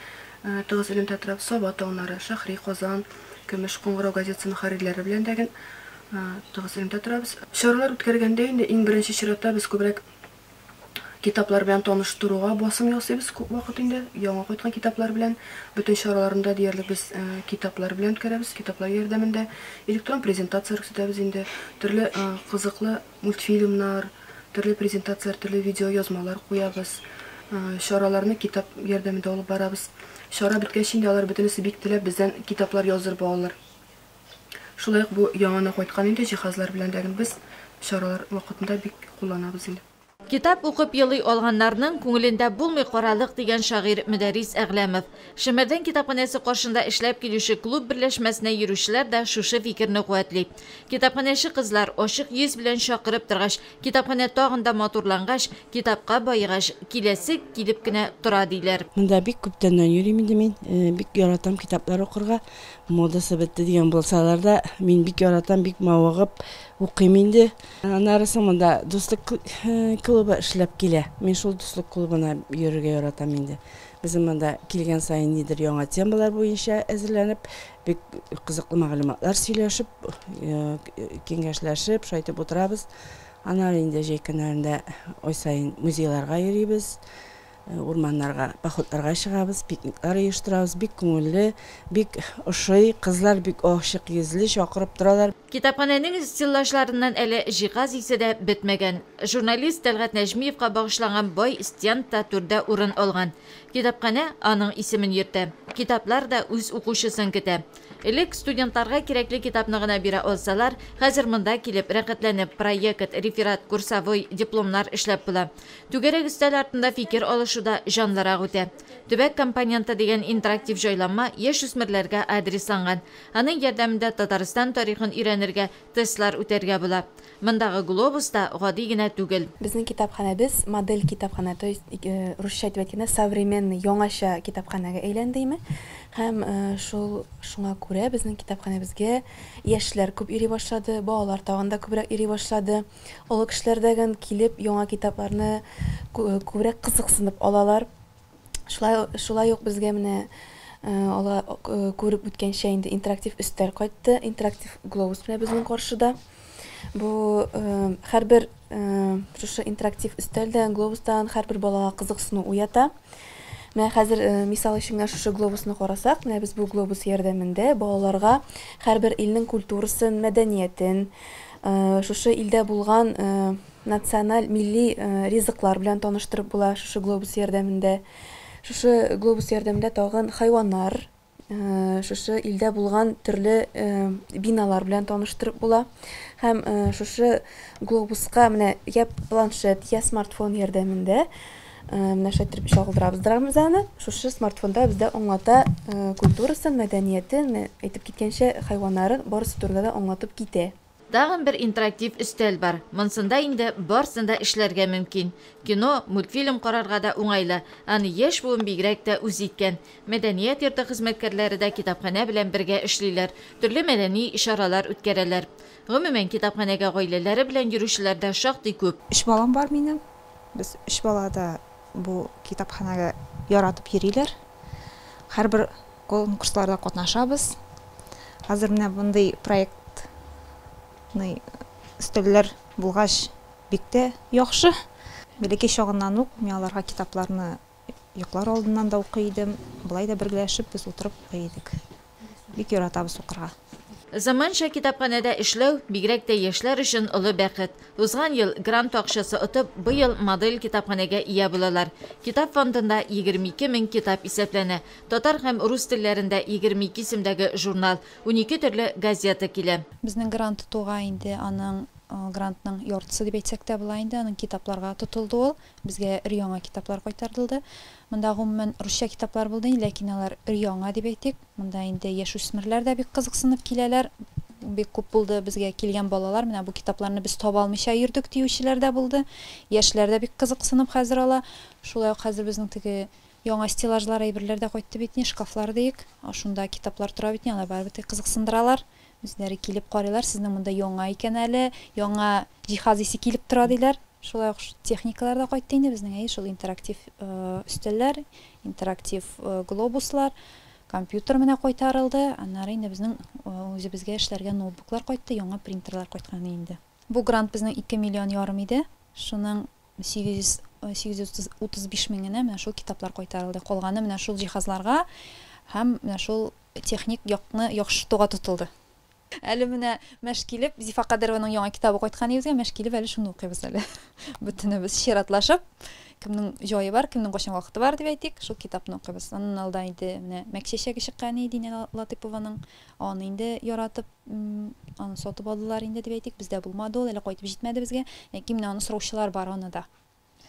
тыгыз элемтә торабыз. Саба таңнары, Шәһри Казан, Көмеш кыңгырау газетасы мөхәррирләре белән дә гел тыгыз элемтә торабыз. Чаралар үткәргәндә инде иң беренче чиратта без күбрәк китаплар белән таныштыруга басым ясыйбыз күп вакыт инде. Яңа кайткан китаплар белән. Бөтен чараларны да диярлек без китаплар белән үткәрәбез, китаплар ярдәмендә. Электрон презентацияләр күрсәтәбез инде. Төрле кызыклы мультфильмнар, төрле презентацияләр, төрле видеоязмалар куябыз. Чараларны китап ярдәмендә алып барабыз. Чара беткәч инде алар бөтенесе бик теләп бездән китаплар яздырып алалар. Шулай ук бу яңаны кайткан инде җиһазлар белән дә без чаралар вакытында бик кулланабыз инде. Китап укып елый алганнарның күңелендә булмый каралык, дигән шагыйрь Мөдәррис Әгъләмов. Шәмәрдән китапханәсе каршында эшләп килүче клуб берләшмәсенә йөрүчеләр дә шушы фикерне куәтли. Китапханәче кызлар ачык йөз белән чакырып торгач, китапханә тагын да матурлангач, китапка баегач, киләсе килеп кенә тора, диләр. Монда бик күптәннән йөрим инде мин. Бик яратам китаплар укырга. Модасы бетте дигән булсалар да, мин бик яратам, бик мавыгып укыйм инде. Аннары соң монда Дуслык клубы эшләп килә. Мин шул Дуслык клубына йөрергә яратам инде. Безнең монда килгән саен нидер яңа темалар буенча әзерләнеп, бик кызыклы мәгълүматлар сөйләшеп, киңәшләшеп, шулай итеп утырабыз. Аннары инде җәй көннәрендә ай саен музейларга йөрибез. Урманнарга, походларга чыгабыз, пикниклар оештырабыз. Бик күңелле, бик ошый. Кызлар бик ачык йөзле, чакырып торалар. Китапханәнең стеллажларыннан әле җиһаз исе дә бетмәгән. Журналист Тәлгать Нәҗмиевка багышланган бай стенд та түрдә урын алган. Китапханә аның исемен йөртә. Китаплар да үз укучысын көтә. Элек студентларга кирәкле китапны гына бирә алсалар, хәзер монда килеп, рәхәтләнеп проект, реферат, курсовой, дипломнар эшләп була. Түгәрәк өстәл артында фикер алышу да җанлырак үтә. Төбәк компоненты дигән интерактив җайланма яшүсмерләргә адресланган. Аның ярдәмендә Татарстан тарихын өйрәнергә, тестлар үтәргә була. Мондагы глобус та гади генә түгел. Безнең китапханәбез модель китапханә, то есть русча әйтеп әйткәндә, современный, яңача китапханәгә әйләнде име. Һәм шул шуңа күрә безнең китапханәбезгә яшьләр күп йөри башлады, балалар тагын да күбрәк йөри башлады. Олы кешеләр дә килеп яңа китапларны күбрәк кызыксынып алалар. Шулай ук безгә менә алга күреп үткәнчә инде интерактив өстәл кайтты, интерактив глобус менә безнең каршыда. Бу һәрбер шушы интерактив өстәлдән, глобустан һәрбер балага кызыксыну уята. Менә хәзер мисал өчен генә шушы глобусны карасак, менә без бу глобус ярдәмендә балаларга һәрбер илнең культурасын, мәдәниятен, шушы илдә булган националь милли ризыклар белән таныштырып була шушы глобус ярдәмендә. Шушы глобус ярдәмендә тагын хайваннар, шушы илдә булган төрле биналар белән таныштырып була. Һәм шушы глобуска менә я планшет, я смартфон ярдәмендә менә шулай итеп чагылдырабыз аны. Шушы смартфонда бездә аңлата культурасын, мәдәниятен, әйтеп киткәнчә, хайваннарын, барысы турында да аңлатып китә. Тагын бер интерактив өстәл бар. Монсында инде барсын да эшләргә мөмкин. Кино, мультфильм карарга да уңайлы. Аны яшь буын бигрәк тә үз иткән. Мәдәният йорты хезмәткәрләре дә китапханә белән бергә эшлиләр. Төрле мәдәни чаралар үткәрәләр. Гомумән, китапханәгә гаиләләре белән йөрүчеләр дә шактый күп. 3 балам бар минем. Без 3 бала да бу китапханәгә яратып йөриләр. Һәрбер конкурсларда катнашабыз. Хәзер менә мондый проект өстәлләр булгач бик тә яхшы. Бәләкәй чагыннан ук мин аларга китапларны йоклар алдыннан да укый идем. Болай да бергәләшеп без утырып укый идек. Бик яратабыз укырга. Заманча китапханәдә эшләү бигрәк тә яшьләр өчен олы бәхет. Узган ел грант акчасы отып, быел модель китапханәгә ия булалар. Китап фондында 22 мең китап исәпләнә. Татар һәм рус телләрендә 22 исемдәге журнал, 12 төрле газета килә. Безнең грант тотуга инде аның грантның яртысы дип әйтсәк тә була инде, аның китапларга тотылды ул. Безгә өр-яңа китаплар кайтарылды. Монда гомумән русча китаплар булды, ләкин алар өр-яңа дип әйтик. Монда инде яшүсмерләр дә бик кызыксынып киләләр. Бик күп булды безгә килгән балалар, менә бу китапларны без таба алмыйча йөрдек диючеләр дә булды. Яшьләр дә бик кызыксынып хәзер ала. Шулай ук хәзер безнең теге яңа стеллажлар, әйберләр дә кайтты бит, шкафлар диек. Шунда китаплар тора бит, алар барыбер кызыксындыралар. Үзләре килеп карыйлар, сезнең монда яңа икән әле, яңа җиһаз исе килеп тора диләр. Шулай ук техникалар да кайтты инде безнең, әйе, шул интерактив өстәлләр, интерактив глобуслар, компьютер менә кайтарылды. Аннары инде безнең үзебезгә эшләргә ноутбуклар кайтты, яңа принтерлар кайткан инде. Бу грант безнең 2 миллион ярым иде. Шуның 835 меңенә менә шул китаплар кайтарылды. Калганы менә шул җиһазларга һәм менә шул техник якны яхшыртуга тотылды. Әле менә мәш килеп, Зифа Кадырованың яңа китабы кайткан үзгә, мәш килеп әле шуны укыйбыз әле. Бөтенебез чиратлашып, кемнең җае бар, кемнең кайчан вакыты бар дип әйтик, шул китапны укыйбыз. Аннан алда инде менә Мәк чәчәге чыккан иде Динә Латыпованың, аны инде яратып, аны сатып алдылар инде дип әйтик, бездә булмады ул, әле кайтып җитмәде безгә. Ләкин менә аны сораучылар бар аны да.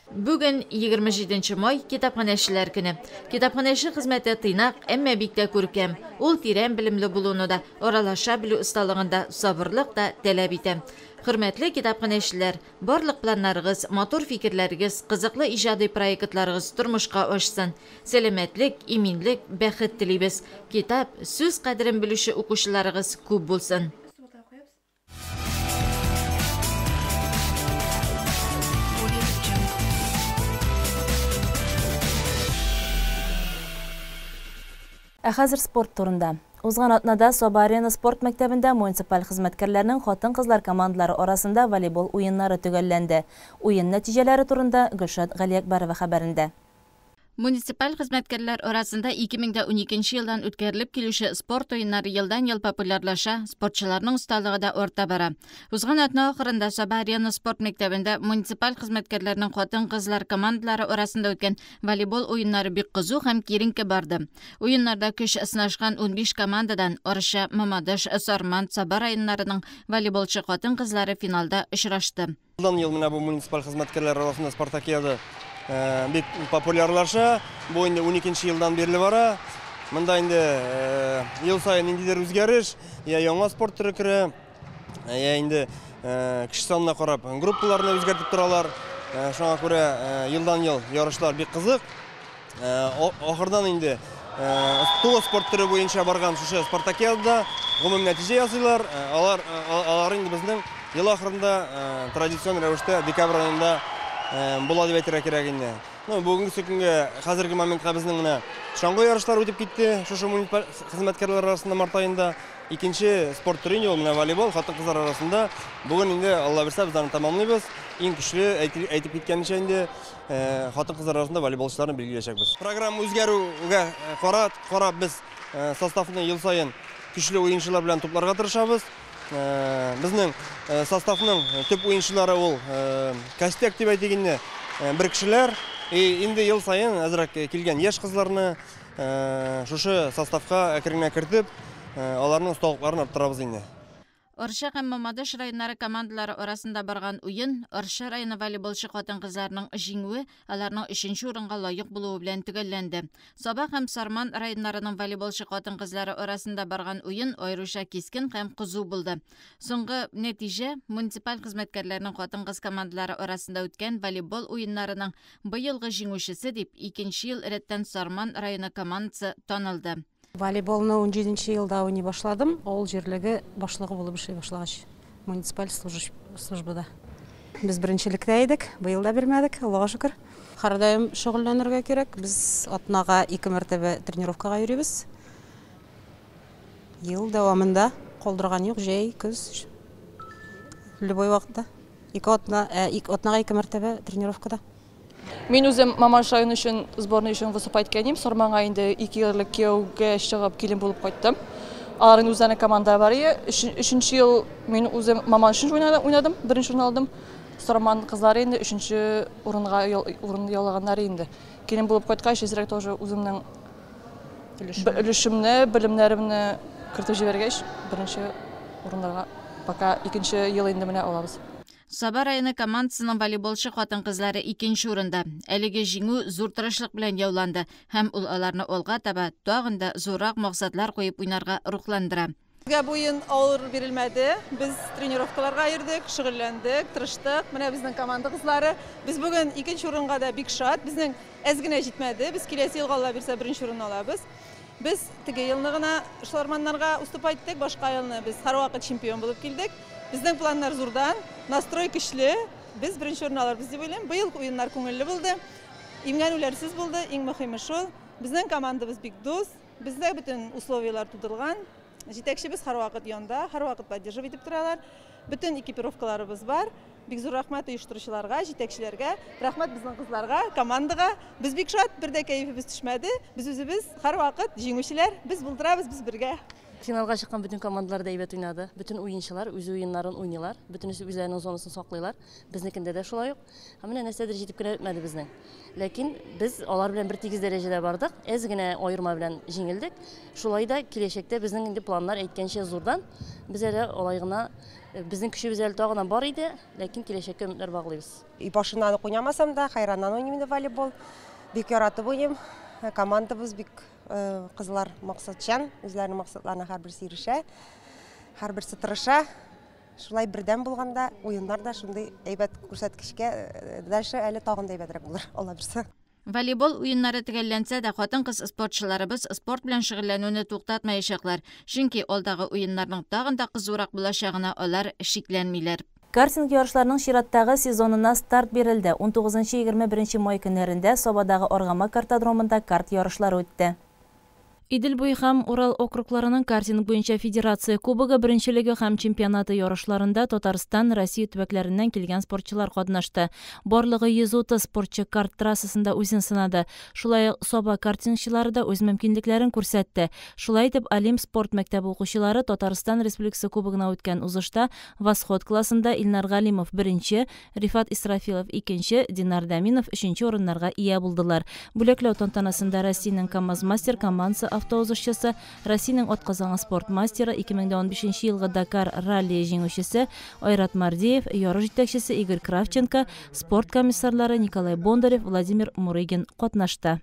Бүген 27 май китапханәчеләр көне. Китапханәче хезмәте тыйнак, әмма бик тә күркәм. Ул тирән белемле булуны да, аралаша белү осталыгын да, сабырлык та таләп итә. Хөрмәтле китапханәчеләр, барлык планнарыгыз, матур фикерләрегез, кызыклы иҗади проектларыгыз тормышка ашсын. Сәламәтлек, иминлек, бәхет телибез. Китап, сүз кадерен белүче укучыларыгыз күп булсын. Ә хәзер спорт турында. Узган атнада Саба Арена спорт мәктәбендә муниципаль хезмәткәрләрнең хатын-кызлар командалары арасында волейбол уеннары төгәлләнде. Уен нәтиҗәләре турында Гөлшат Галиәкбәрова хәбәрендә. Муниципаль хезмәткәрләр арасында 2012 елдан үткәрелеп килүче спорт уеннары елдан-ел популярлаша, спортчыларның осталыгы да арта бара. Узган атна ахырында Саба Арена спорт мәктәбендә муниципаль хезмәткәрләрнең хатын-кызлар командалары арасында үткән волейбол уеннары бик кызу һәм киеренке барды. Уеннарда көч сынашкан 15 командадан Арча, Мамадыш, Сарман, Саба районнарының волейболчы хатын-кызлары финалда очрашты. Елдан-ел менә бу муниципаль хезмәткәрләр арасында спартакиада бик популярлаша. Бу инде 12 елдан бирле бара. Монда инде ел саен ниндидер үзгәреш, я яңа спорт төре керә, я инде кеше санына карап группаларны үзгәртеп торалар. Шуңа күрә елдан-ел ярышлар бик кызык. Ахырдан инде тулы спорт төре буенча барган шушы спартакиадада гомум нәтиҗә ясыйлар. Алар инде безнең ел ахырында традицион рәвештә декабрь аенда була дип әйтергә кирәк инде. Бүгенге көнгә, хәзерге моментка безнең менә чаңгы ярышлары үтеп китте. Шушы муниципаль хезмәткәрләр арасында март аенда икенче спорт төре инде ул менә волейбол хатын-кызлар арасында. Бүген инде Алла бирсә без аны тәмамлыйбыз. Иң көчле әйтеп киткәнчә инде хатын-кызлар арасында волейболчыларны билгеләячәкбез. Программа үзгәрүгә карап без составны ел саен көчле уенчылар белән тупларга тырышабыз. Безнең составның төп уенчылары ул костяк дип әйтик инде, бер кешеләр. Инде ел саен әзрәк килгән яшь кызларны шушы составка әкрен генә кертеп, аларның осталыкларын арттырабыз инде. Арча һәм Мамадыш районнары командалары арасында барган уен Арча районы волейболчы хатын-кызларының җиңүе аларның 3нче урынга лаек булуы белән төгәлләнде. Саба һәм Сарман районнарының волейболчы хатын-кызлары арасында барган уен аеруча кискен һәм кызу булды. Соңгы нәтиҗә муниципаль хезмәткәрләрнең хатын-кыз командалары арасында үткән волейбол уеннарының быелгы җиңүчесе дип 2нче ел рәттән Сарман районы командасы танылды. Волейболны 17 елда уйный башладым. Авыл җирлеге башлыгы булып эшли башлагач, муниципаль службада. Без беренчелектә идек, быел да бирмәдек, Аллага шөкер. Һәрдаим шөгыльләнергә кирәк. Без атнага 2 мәртәбә тренировкага йөрибез. Ел дәвамында калдырган юк, җәй, көз, любой вакытта. Ике атнага 2 мәртәбә тренировкада. Мин үзем Мамадыш районы өчен сборный өчен выступать иткәнем. Сарманга инде 2 еллык кияүгә чыгып килен булып кайттым. Аларның үзләренең команда бар иде. Өченче ел мин үзем Мамадыш өчен уйнадым, беренче урын алдым. Сарман кызлары инде өченче урынга урын яулаганнар инде. Килен булып кайткач, әзрәк тоже үземнең өлешемне, белемнәремне кертеп җибәргәч, беренче урыннарга пока икенче ел инде менә алабыз. Саба районы командасының волейболчы хатын-кызлары икенче урында. Әлеге җиңү зур тырышлык белән яуланды һәм ул аларны алга таба тагын да зуррак максатлар куеп уйнарга рухландыра. Безгә бу уен авыр бирелмәде. Без тренировкаларга йөрдек, шөгыльләндек, тырыштык. Менә безнең команда кызлары. Без бүген икенче урынга да бик шат. Безнең әз генә җитмәде. Без киләсе елга Алла бирсә беренче урынны алабыз. Без теге елны гына Сарманнарга уступать иттек, башка елны без һәрвакыт чемпион булып килдек. Безнең планнар зурдан, настрой көчле. Без беренче урын алырбыз дип уйлыйм. Быел уеннар күңелле булды. Имгәнүләрсез булды, иң мөһиме шул. Безнең командабыз бик дус. Бездә бөтен условияләр тудырылган. Җитәкчебез һәрвакыт янда, һәрвакыт поддерживать итеп торалар. Бөтен экипировкаларыбыз бар. Бик зур рәхмәт оештыручыларга, җитәкчеләргә, рәхмәт безнең кызларга, командага. Без бик шат, бер дә кәефебез төшмәде. Без үзебез һәрвакыт җиңүчеләр, без булдырабыз, без бергә. Финалга чыккан бөтен командалар да әйбәт уйнады. Бөтен уенчылар үз уеннарын уйныйлар, бөтенесе үзләренең зонасын саклыйлар. Безнекендә дә шулай ук. Һәм менә нәрсәдер җитеп кенә бетмәде безнең. Ләкин без алар белән бер тигез дәрәҗәдә бардык, әз генә аерма белән җиңелдек. Шулай да киләчәктә безнең инде планнар әйткәнчә зурдан. Без әле алай гына, безнең көчебез әле тагын да бар иде, ләкин киләчәккә өметләр баглыйбыз. И башыннан ук уйнамасам да, хайраннан уйныйм инде волейбол. Бик яратып уйныйм. Командабыз бик кызлар максатчан, үзләренең максатларына һәрберсе ирешә, һәрберсе тырыша. Шулай бердәм булганда уеннар да шундый әйбәт күрсәткечкә, дальше әле тагын да әйбәтрәк булыр, Алла бирсә. Волейбол уеннары төгәлләнсә дә, хатын-кыз спортчыларыбыз спорт белән шөгыльләнүне туктатмаячаклар, чөнки алдагы уеннарның тагын да кызурак булачагына алар шикләнмиләр. Картинг ярышларының чираттагы сезонына старт бирелде. 19-21 май көннәрендә Сабадагы Аргамак картодромында карт ярышлары үтте. Идел буе һәм Урал округларының картинг буенча федерация кубогы беренчелеге һәм чемпионаты ярышларында Татарстан, Россия төбәкләреннән килгән спортчылар катнашты. Барлыгы 130 спортчы карт трассасында үзен сынады. Шулай ук Саба картингчылары да үз мөмкинлекләрен күрсәтте. Шулай итеп, Олимп спорт мәктәбе укучылары Татарстан Республикасы кубогына үткән узышта Восход классында Илнар Галимов беренче, Рифат Исрафилов икенче, Динар Дәминов өченче урыннарга ия булдылар. Бүләкләү тантанасында Россиянең КАМАЗ-мастер командасы автоузышчысы, Россиянең атказанган спорт мастеры, 2015 елгы Дакар раллие җиңүчесе Айрат Мардиев, ярыш җитәкчесе Игорь Кравченко, спорт комиссарлары Николай Бондарев, Владимир Мурыгин катнашты.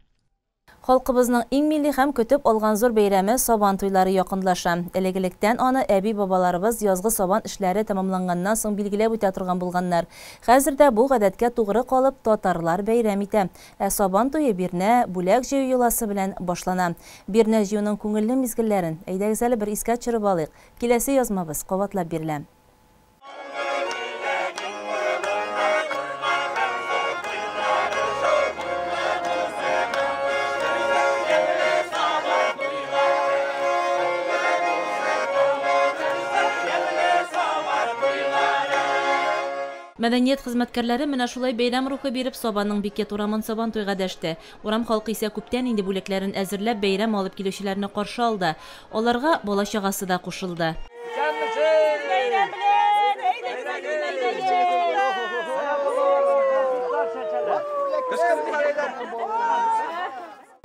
Халкыбызның иң милли һәм көтеп алган зур бәйрәме Сабан туйлары якынлаша. Элек-электән аны әби-бабаларыбыз язгы сабан эшләре тәмамланганнан соң билгеләп үтә торган булганнар. Хәзер дә бу гадәткә тугры калып, татарлар бәйрәм итә. Ә Сабан туе бирнә, бүләк җыю йоласы белән башлана. Бирнә җыюның күңелле мизгелләрен, әйдәгез әле бер искә төшереп алыйк. Киләсе язмабыз кабатлап бирелә. Мәдәният хезмәткәрләре менә шулай бәйрәм рухы биреп Сабаның Бикет урамын Сабантуйга дәште. Урам халкы исә күптән инде бүләкләрен әзерләп бәйрәм алып килүчеләрне каршы алды. Аларга бала-чагасы да кушылды.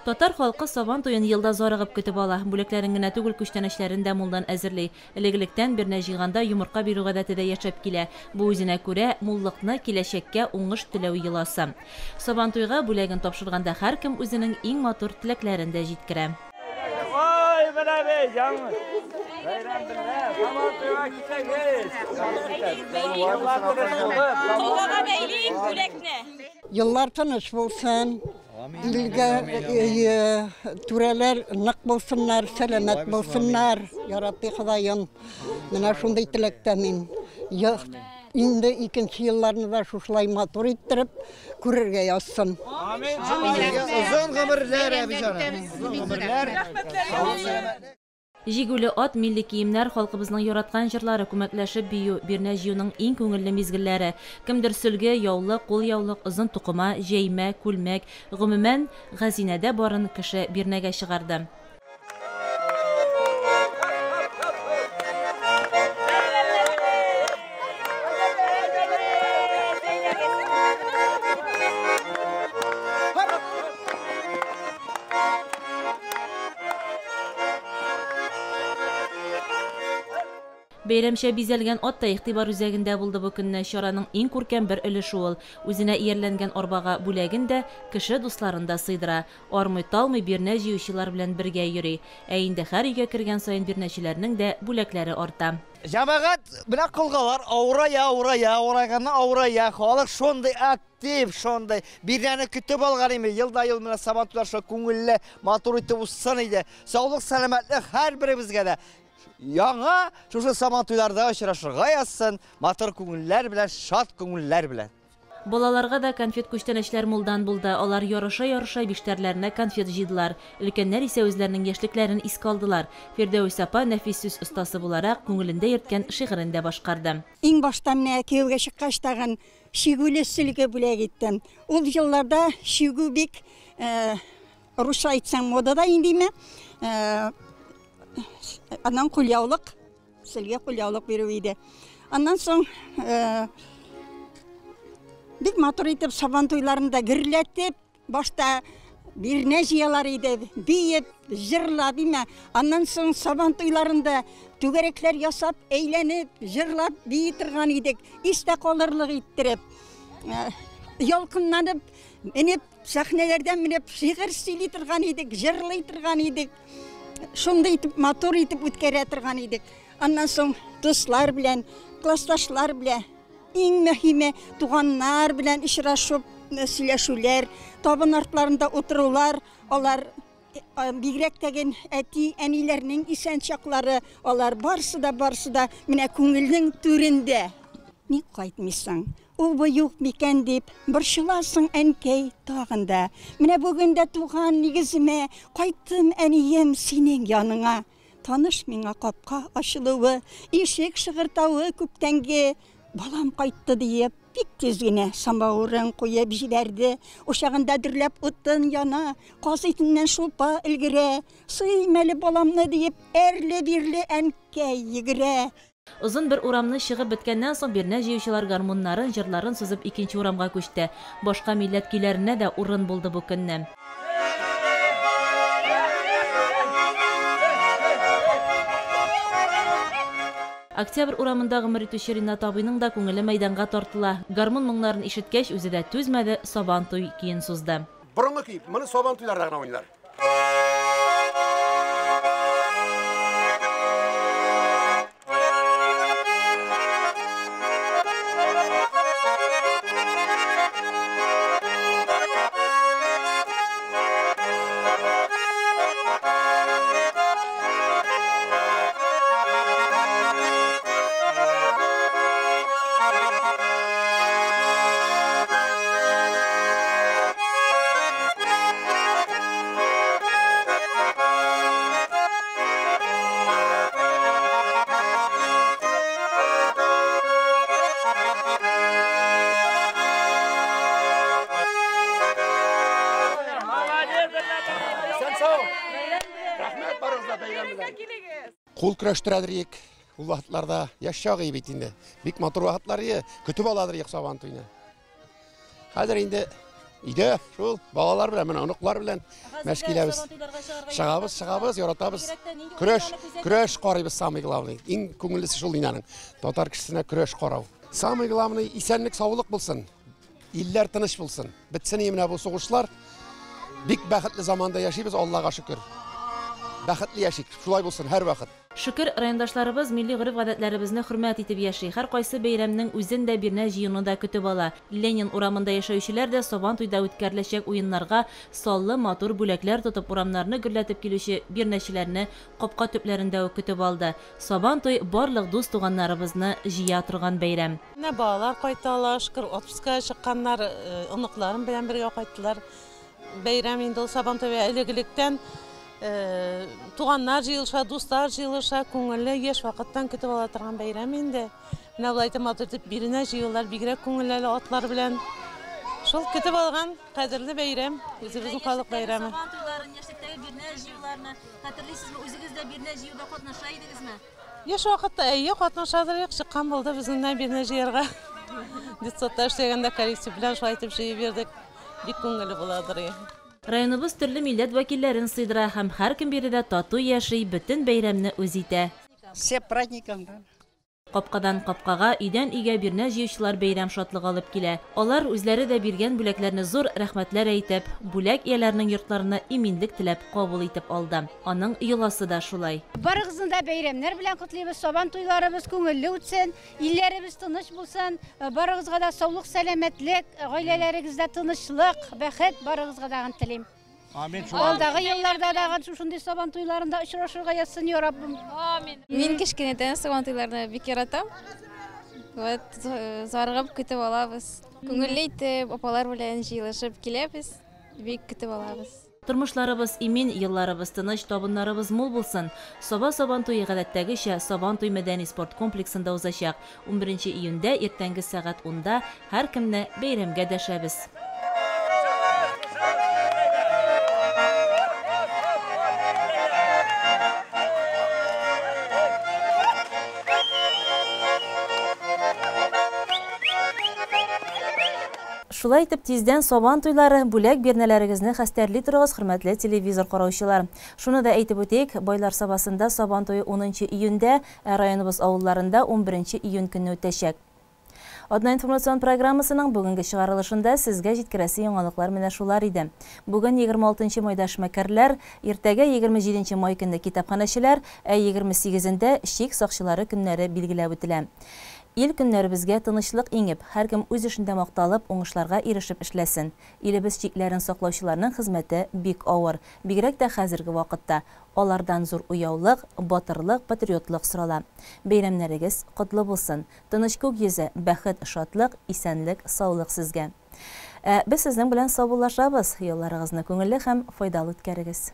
Татар халкы Сабан туен елда зарыгып көтеп ала. Бүләкләрен генә түгел, күчтәнәчләрен дә мулдан әзерли. Элек-электән бирнә җыйганда йомырка бирү гадәте дә яшәп килә. Бу үзенә күрә муллыкны, киләчәккә уңыш теләү йоласы. Сабантуйга бүләген тапшырганда һәркем үзенең иң матур теләкләрен дә җиткерә. Ой, менә бит, яңы. Бәйрәм белән, Сабантуйга китәгез. Колгага бәйлик бүләкне. Еллар тыныч булсын. Илгә түрәләр нык булсыннар, сәламәт булсыннар. Я Рабби Ходаем, менә шундый теләктә мин. Инде икенче елларны да шушылай матур иттереп күрергә язсын. Амин. Озын гомерләр, әби җаным. Озын гомерләр. Җигүле ат, милли киемнәр, халкыбызның яраткан җырлары, күмәкләшеп бию, бирнә җыюның иң күңелле мизгелләре. Кемдер сөлге, яулык, кулъяулык, озын тукыма, җәймә, күлмәк, гомумән, хәзинәдә барын кеше бирнәгә чыгарды. Бәйрәмчә бизәлгән ат та игътибар үзәгендә булды бу көнне. Чараның иң күркәм бер өлеше ул. Үзенә иярләнгән арбага бүләген дә, кеше дусларын да сыйдыра. Армый-талмый бирнә җыючылар белән бергә йөри. Ә инде һәр өйгә кергән саен бирнәчеләрнең дә бүләкләре арта. Җәмәгать, менә колгалар авырая, авырая, авырайганнан авырая. Халык шундый актив, шундый бирнәне көтеп алган име. Елда ел менә Сабантуйлар шулай күңелле, матур итеп узсын иде. Саулык, сәламәтлек һәрберебезгә дә. Яңа шушы Сабантуйларда очрашырга язсын, матур күңелләр белән, шат күңелләр белән. Балаларга да конфет күчтәнәчләр мулдан булды. Алар ярыша-ярыша биштәрләренә конфет җыйдылар. Өлкәннәр исә үзләренең яшьлекләрен искә алдылар. Фирдәүс апа нәфис сүз остасы буларак күңелендә йөрткән шигырен дә башкарды. Иң башта менә кияүгә чыккач тагын чигүле сөлге бүләк иттем. Ул елларда чигү бик, русча әйтсәң, модада индеме? Аннан кулъяулык, сөлге кулъяулык бирү иде. Аннан соң бик матур итеп Сабан туйларында гөрләтеп, башта бирнә җыялар иде, биеп, җырлап, име. Аннан соң Сабан туйларында түгәрәкләр ясап, әйләнеп, җырлап бии торган идек. Истә калырлык иттереп, ялкынланып, менеп, сәхнәләрдән менеп шигырь сөйли торган идек, җырлый торган идек. Шундый итеп, матур итеп үткәрә торган идек. Аннан соң дуслар белән, классташлар белән, иң мөһиме туганнар белән очрашып, сөйләшүләр, табын артларында утырулар, алар бигрәк тәген әти, әниләрнең исән чаклары, алар барысы да, барысы да менә күңелнең түрендә. Ник кайтмыйсың? Ул-бу юк микән дип, борчыласың, әнкәй, тагын да. Менә бүген дә туган нигеземә кайттым, әнием, синең яныңа. Таныш миңа капка ачылуы, ишек шыгыртавы күптәнге. Балам кайтты диеп, бик тиз генә самавырын куеп җибәрде. Учагында дөрләп утын яна, каз итеннән шулпа өлгерә. Сыйм әле баламны диеп, әрле-бирле әнкәй йөгерә. Озын бер урамны чыгып беткәннән соң бирнә җыючылар гармуннарын, җырларын сузып икенче урамга күчте. Башка милләт көйләренә дә урын булды бу көнне. Октябрь урамында гомер итүче Ринат абыйның да күңеле мәйданга тартыла. Гармун моңнарын ишеткәч, үзе дә түзмәде, Сабан туй көен сузды. Борынгы көй, моны Сабан туйларда гына уйныйлар. Кул көрәштерәдер ек. Ул вакытларда яшь чагы бит инде. Бик матур вакытлар ие. Көтеп аладыр ек Сабан туйны. Хәзер инде өйдә шул балалар белән, менә оныклар белән мәш киләбез. Чыгабыз, чыгабыз, яратабыз. Көрәш, көрәш карыйбыз самый главный. Иң күңеллесе шул инде аның. Татар кешесенә көрәш карау. Самый главный исәнлек, саулык булсын. Илләр тыныч булсын. Бетсен менә бу сугышлар. Бик бәхетле заманда яшибез, Аллага шөкер. Бәхетле яшик, шулай булсын һәрвакыт. Шөкер, райондашларыбыз милли гореф-гадәтләребезне хөрмәт итеп яши. Һәркайсы бәйрәмнең үзен дә, бирнә җыюны да көтеп ала. Ленин урамында яшәүчеләр дә Сабан туйда үткәреләчәк уеннарга саллы матур бүләкләр тотып урамнарны гөрләтеп килүче бирнәчеләрне капка төпләрендә үк көтеп алды. Сабан туй барлык дус-туганнарыбызны җыя торган бәйрәм. Менә балалар кайта ала, шөкер, отпускка чыкканнар, оныкларым белән бергә кайттылар. Бәйрәм инде ул Сабан туе элек-электән туганнар җыелыша, дуслар җыелыша, күңелле яшь вакыттан көтеп ала торган бәйрәм инде. Менә болай итеп матур итеп биренә җыелалар, бигрәк күңелле әле атлар белән. Шул көтеп алган кадерле бәйрәм, үзебезнең халык бәйрәме. Сабан туйларын, яшьлектәге бирнә җыюларны хәтерлисезме? Үзегез дә бирнә җыюда катнаша идегезме? Яшь вакытта әйе, катнашадыр идек, чыккан булды безнең бирнә җыярга. Детсадта эшләгәндә коллектив белән шулай итеп җыеп йөрдек. Бик күңелле буладыр. Районыбыз төрле милләт вәкилләрен сыйдыра һәм һәркем биредә тату яши, бөтен бәйрәмне үз итә. Все праздником. Капкадан капкага, өйдән өйгә бирнә җыючылар бәйрәм шатлыгы алып килә. Алар үзләре дә биргән бүләкләрне зур рәхмәтләр әйтеп, бүләк ияләренең йортларына иминлек теләп кабул итеп алды. Аның йоласы да шулай. Барыгызны да бәйрәмнәр белән котлыйбыз. Сабан туйларыбыз күңелле үтсен, илләребез тыныч булсын. Барыгызга да саулык, сәламәтлек, гаиләләрегездә тынычлык, бәхет барыгызга да телим. Амин. Алдагы елларда да шушындый Сабан туйларында очрашырга язсын, я Раббым. Амин. Мин кечкенәдән Сабан туйларны бик яратам. Вот зарыгып көтеп алабыз. Күңелле итеп апалар белән җыелышып киләбез. Бик көтеп алабыз. Тормышларыбыз имин, елларыбыз тыныч, табыннарыбыз мул булсын. Саба Сабан туе гадәттәгечә Сабан туй мәдәни спорт комплексында узачак. 11 июньдә иртәнге сәгать 10-да һәркемне бәйрәмгә дәшәбез. Шулай итеп тиздән Сабан туйлары бүләк бирнәләрегезне хәстәрли торыгыз, хөрмәтле телевизор караучылар. Шуны да әйтеп үтик, Байлар Сабасында Сабан туе 10 июньдә, ә районыбыз авылларында 11 июнь көнне үтәчәк. Одна информацион программасының бүгенге чыгарылышында сезгә җиткерәсе яңалыклар менә шулар иде. Бүген 26 майда эшмәкәрләр, иртәгә 27 май көнне китапханәчеләр, ә 28-ндә чик сакчылары көннәре билгеләп үтелә. Ил-көннәребезгә тынычлык иңеп, һәркем үз эшендә макталып, уңышларга ирешеп эшләсен. Илебез чикләрен саклаучыларның хезмәте бик авыр, бигрәк тә хәзерге вакытта. Алардан зур уяулык, батырлык, патриотлык сорала. Бәйрәмнәрегез котлы булсын! Тыныч күк йөзе, бәхет, шатлык, исәнлек, саулык сезгә! Ә без сезнең белән саубуллашабыз. Ялларыгызны күңелле һәм файдалы үткәрегез.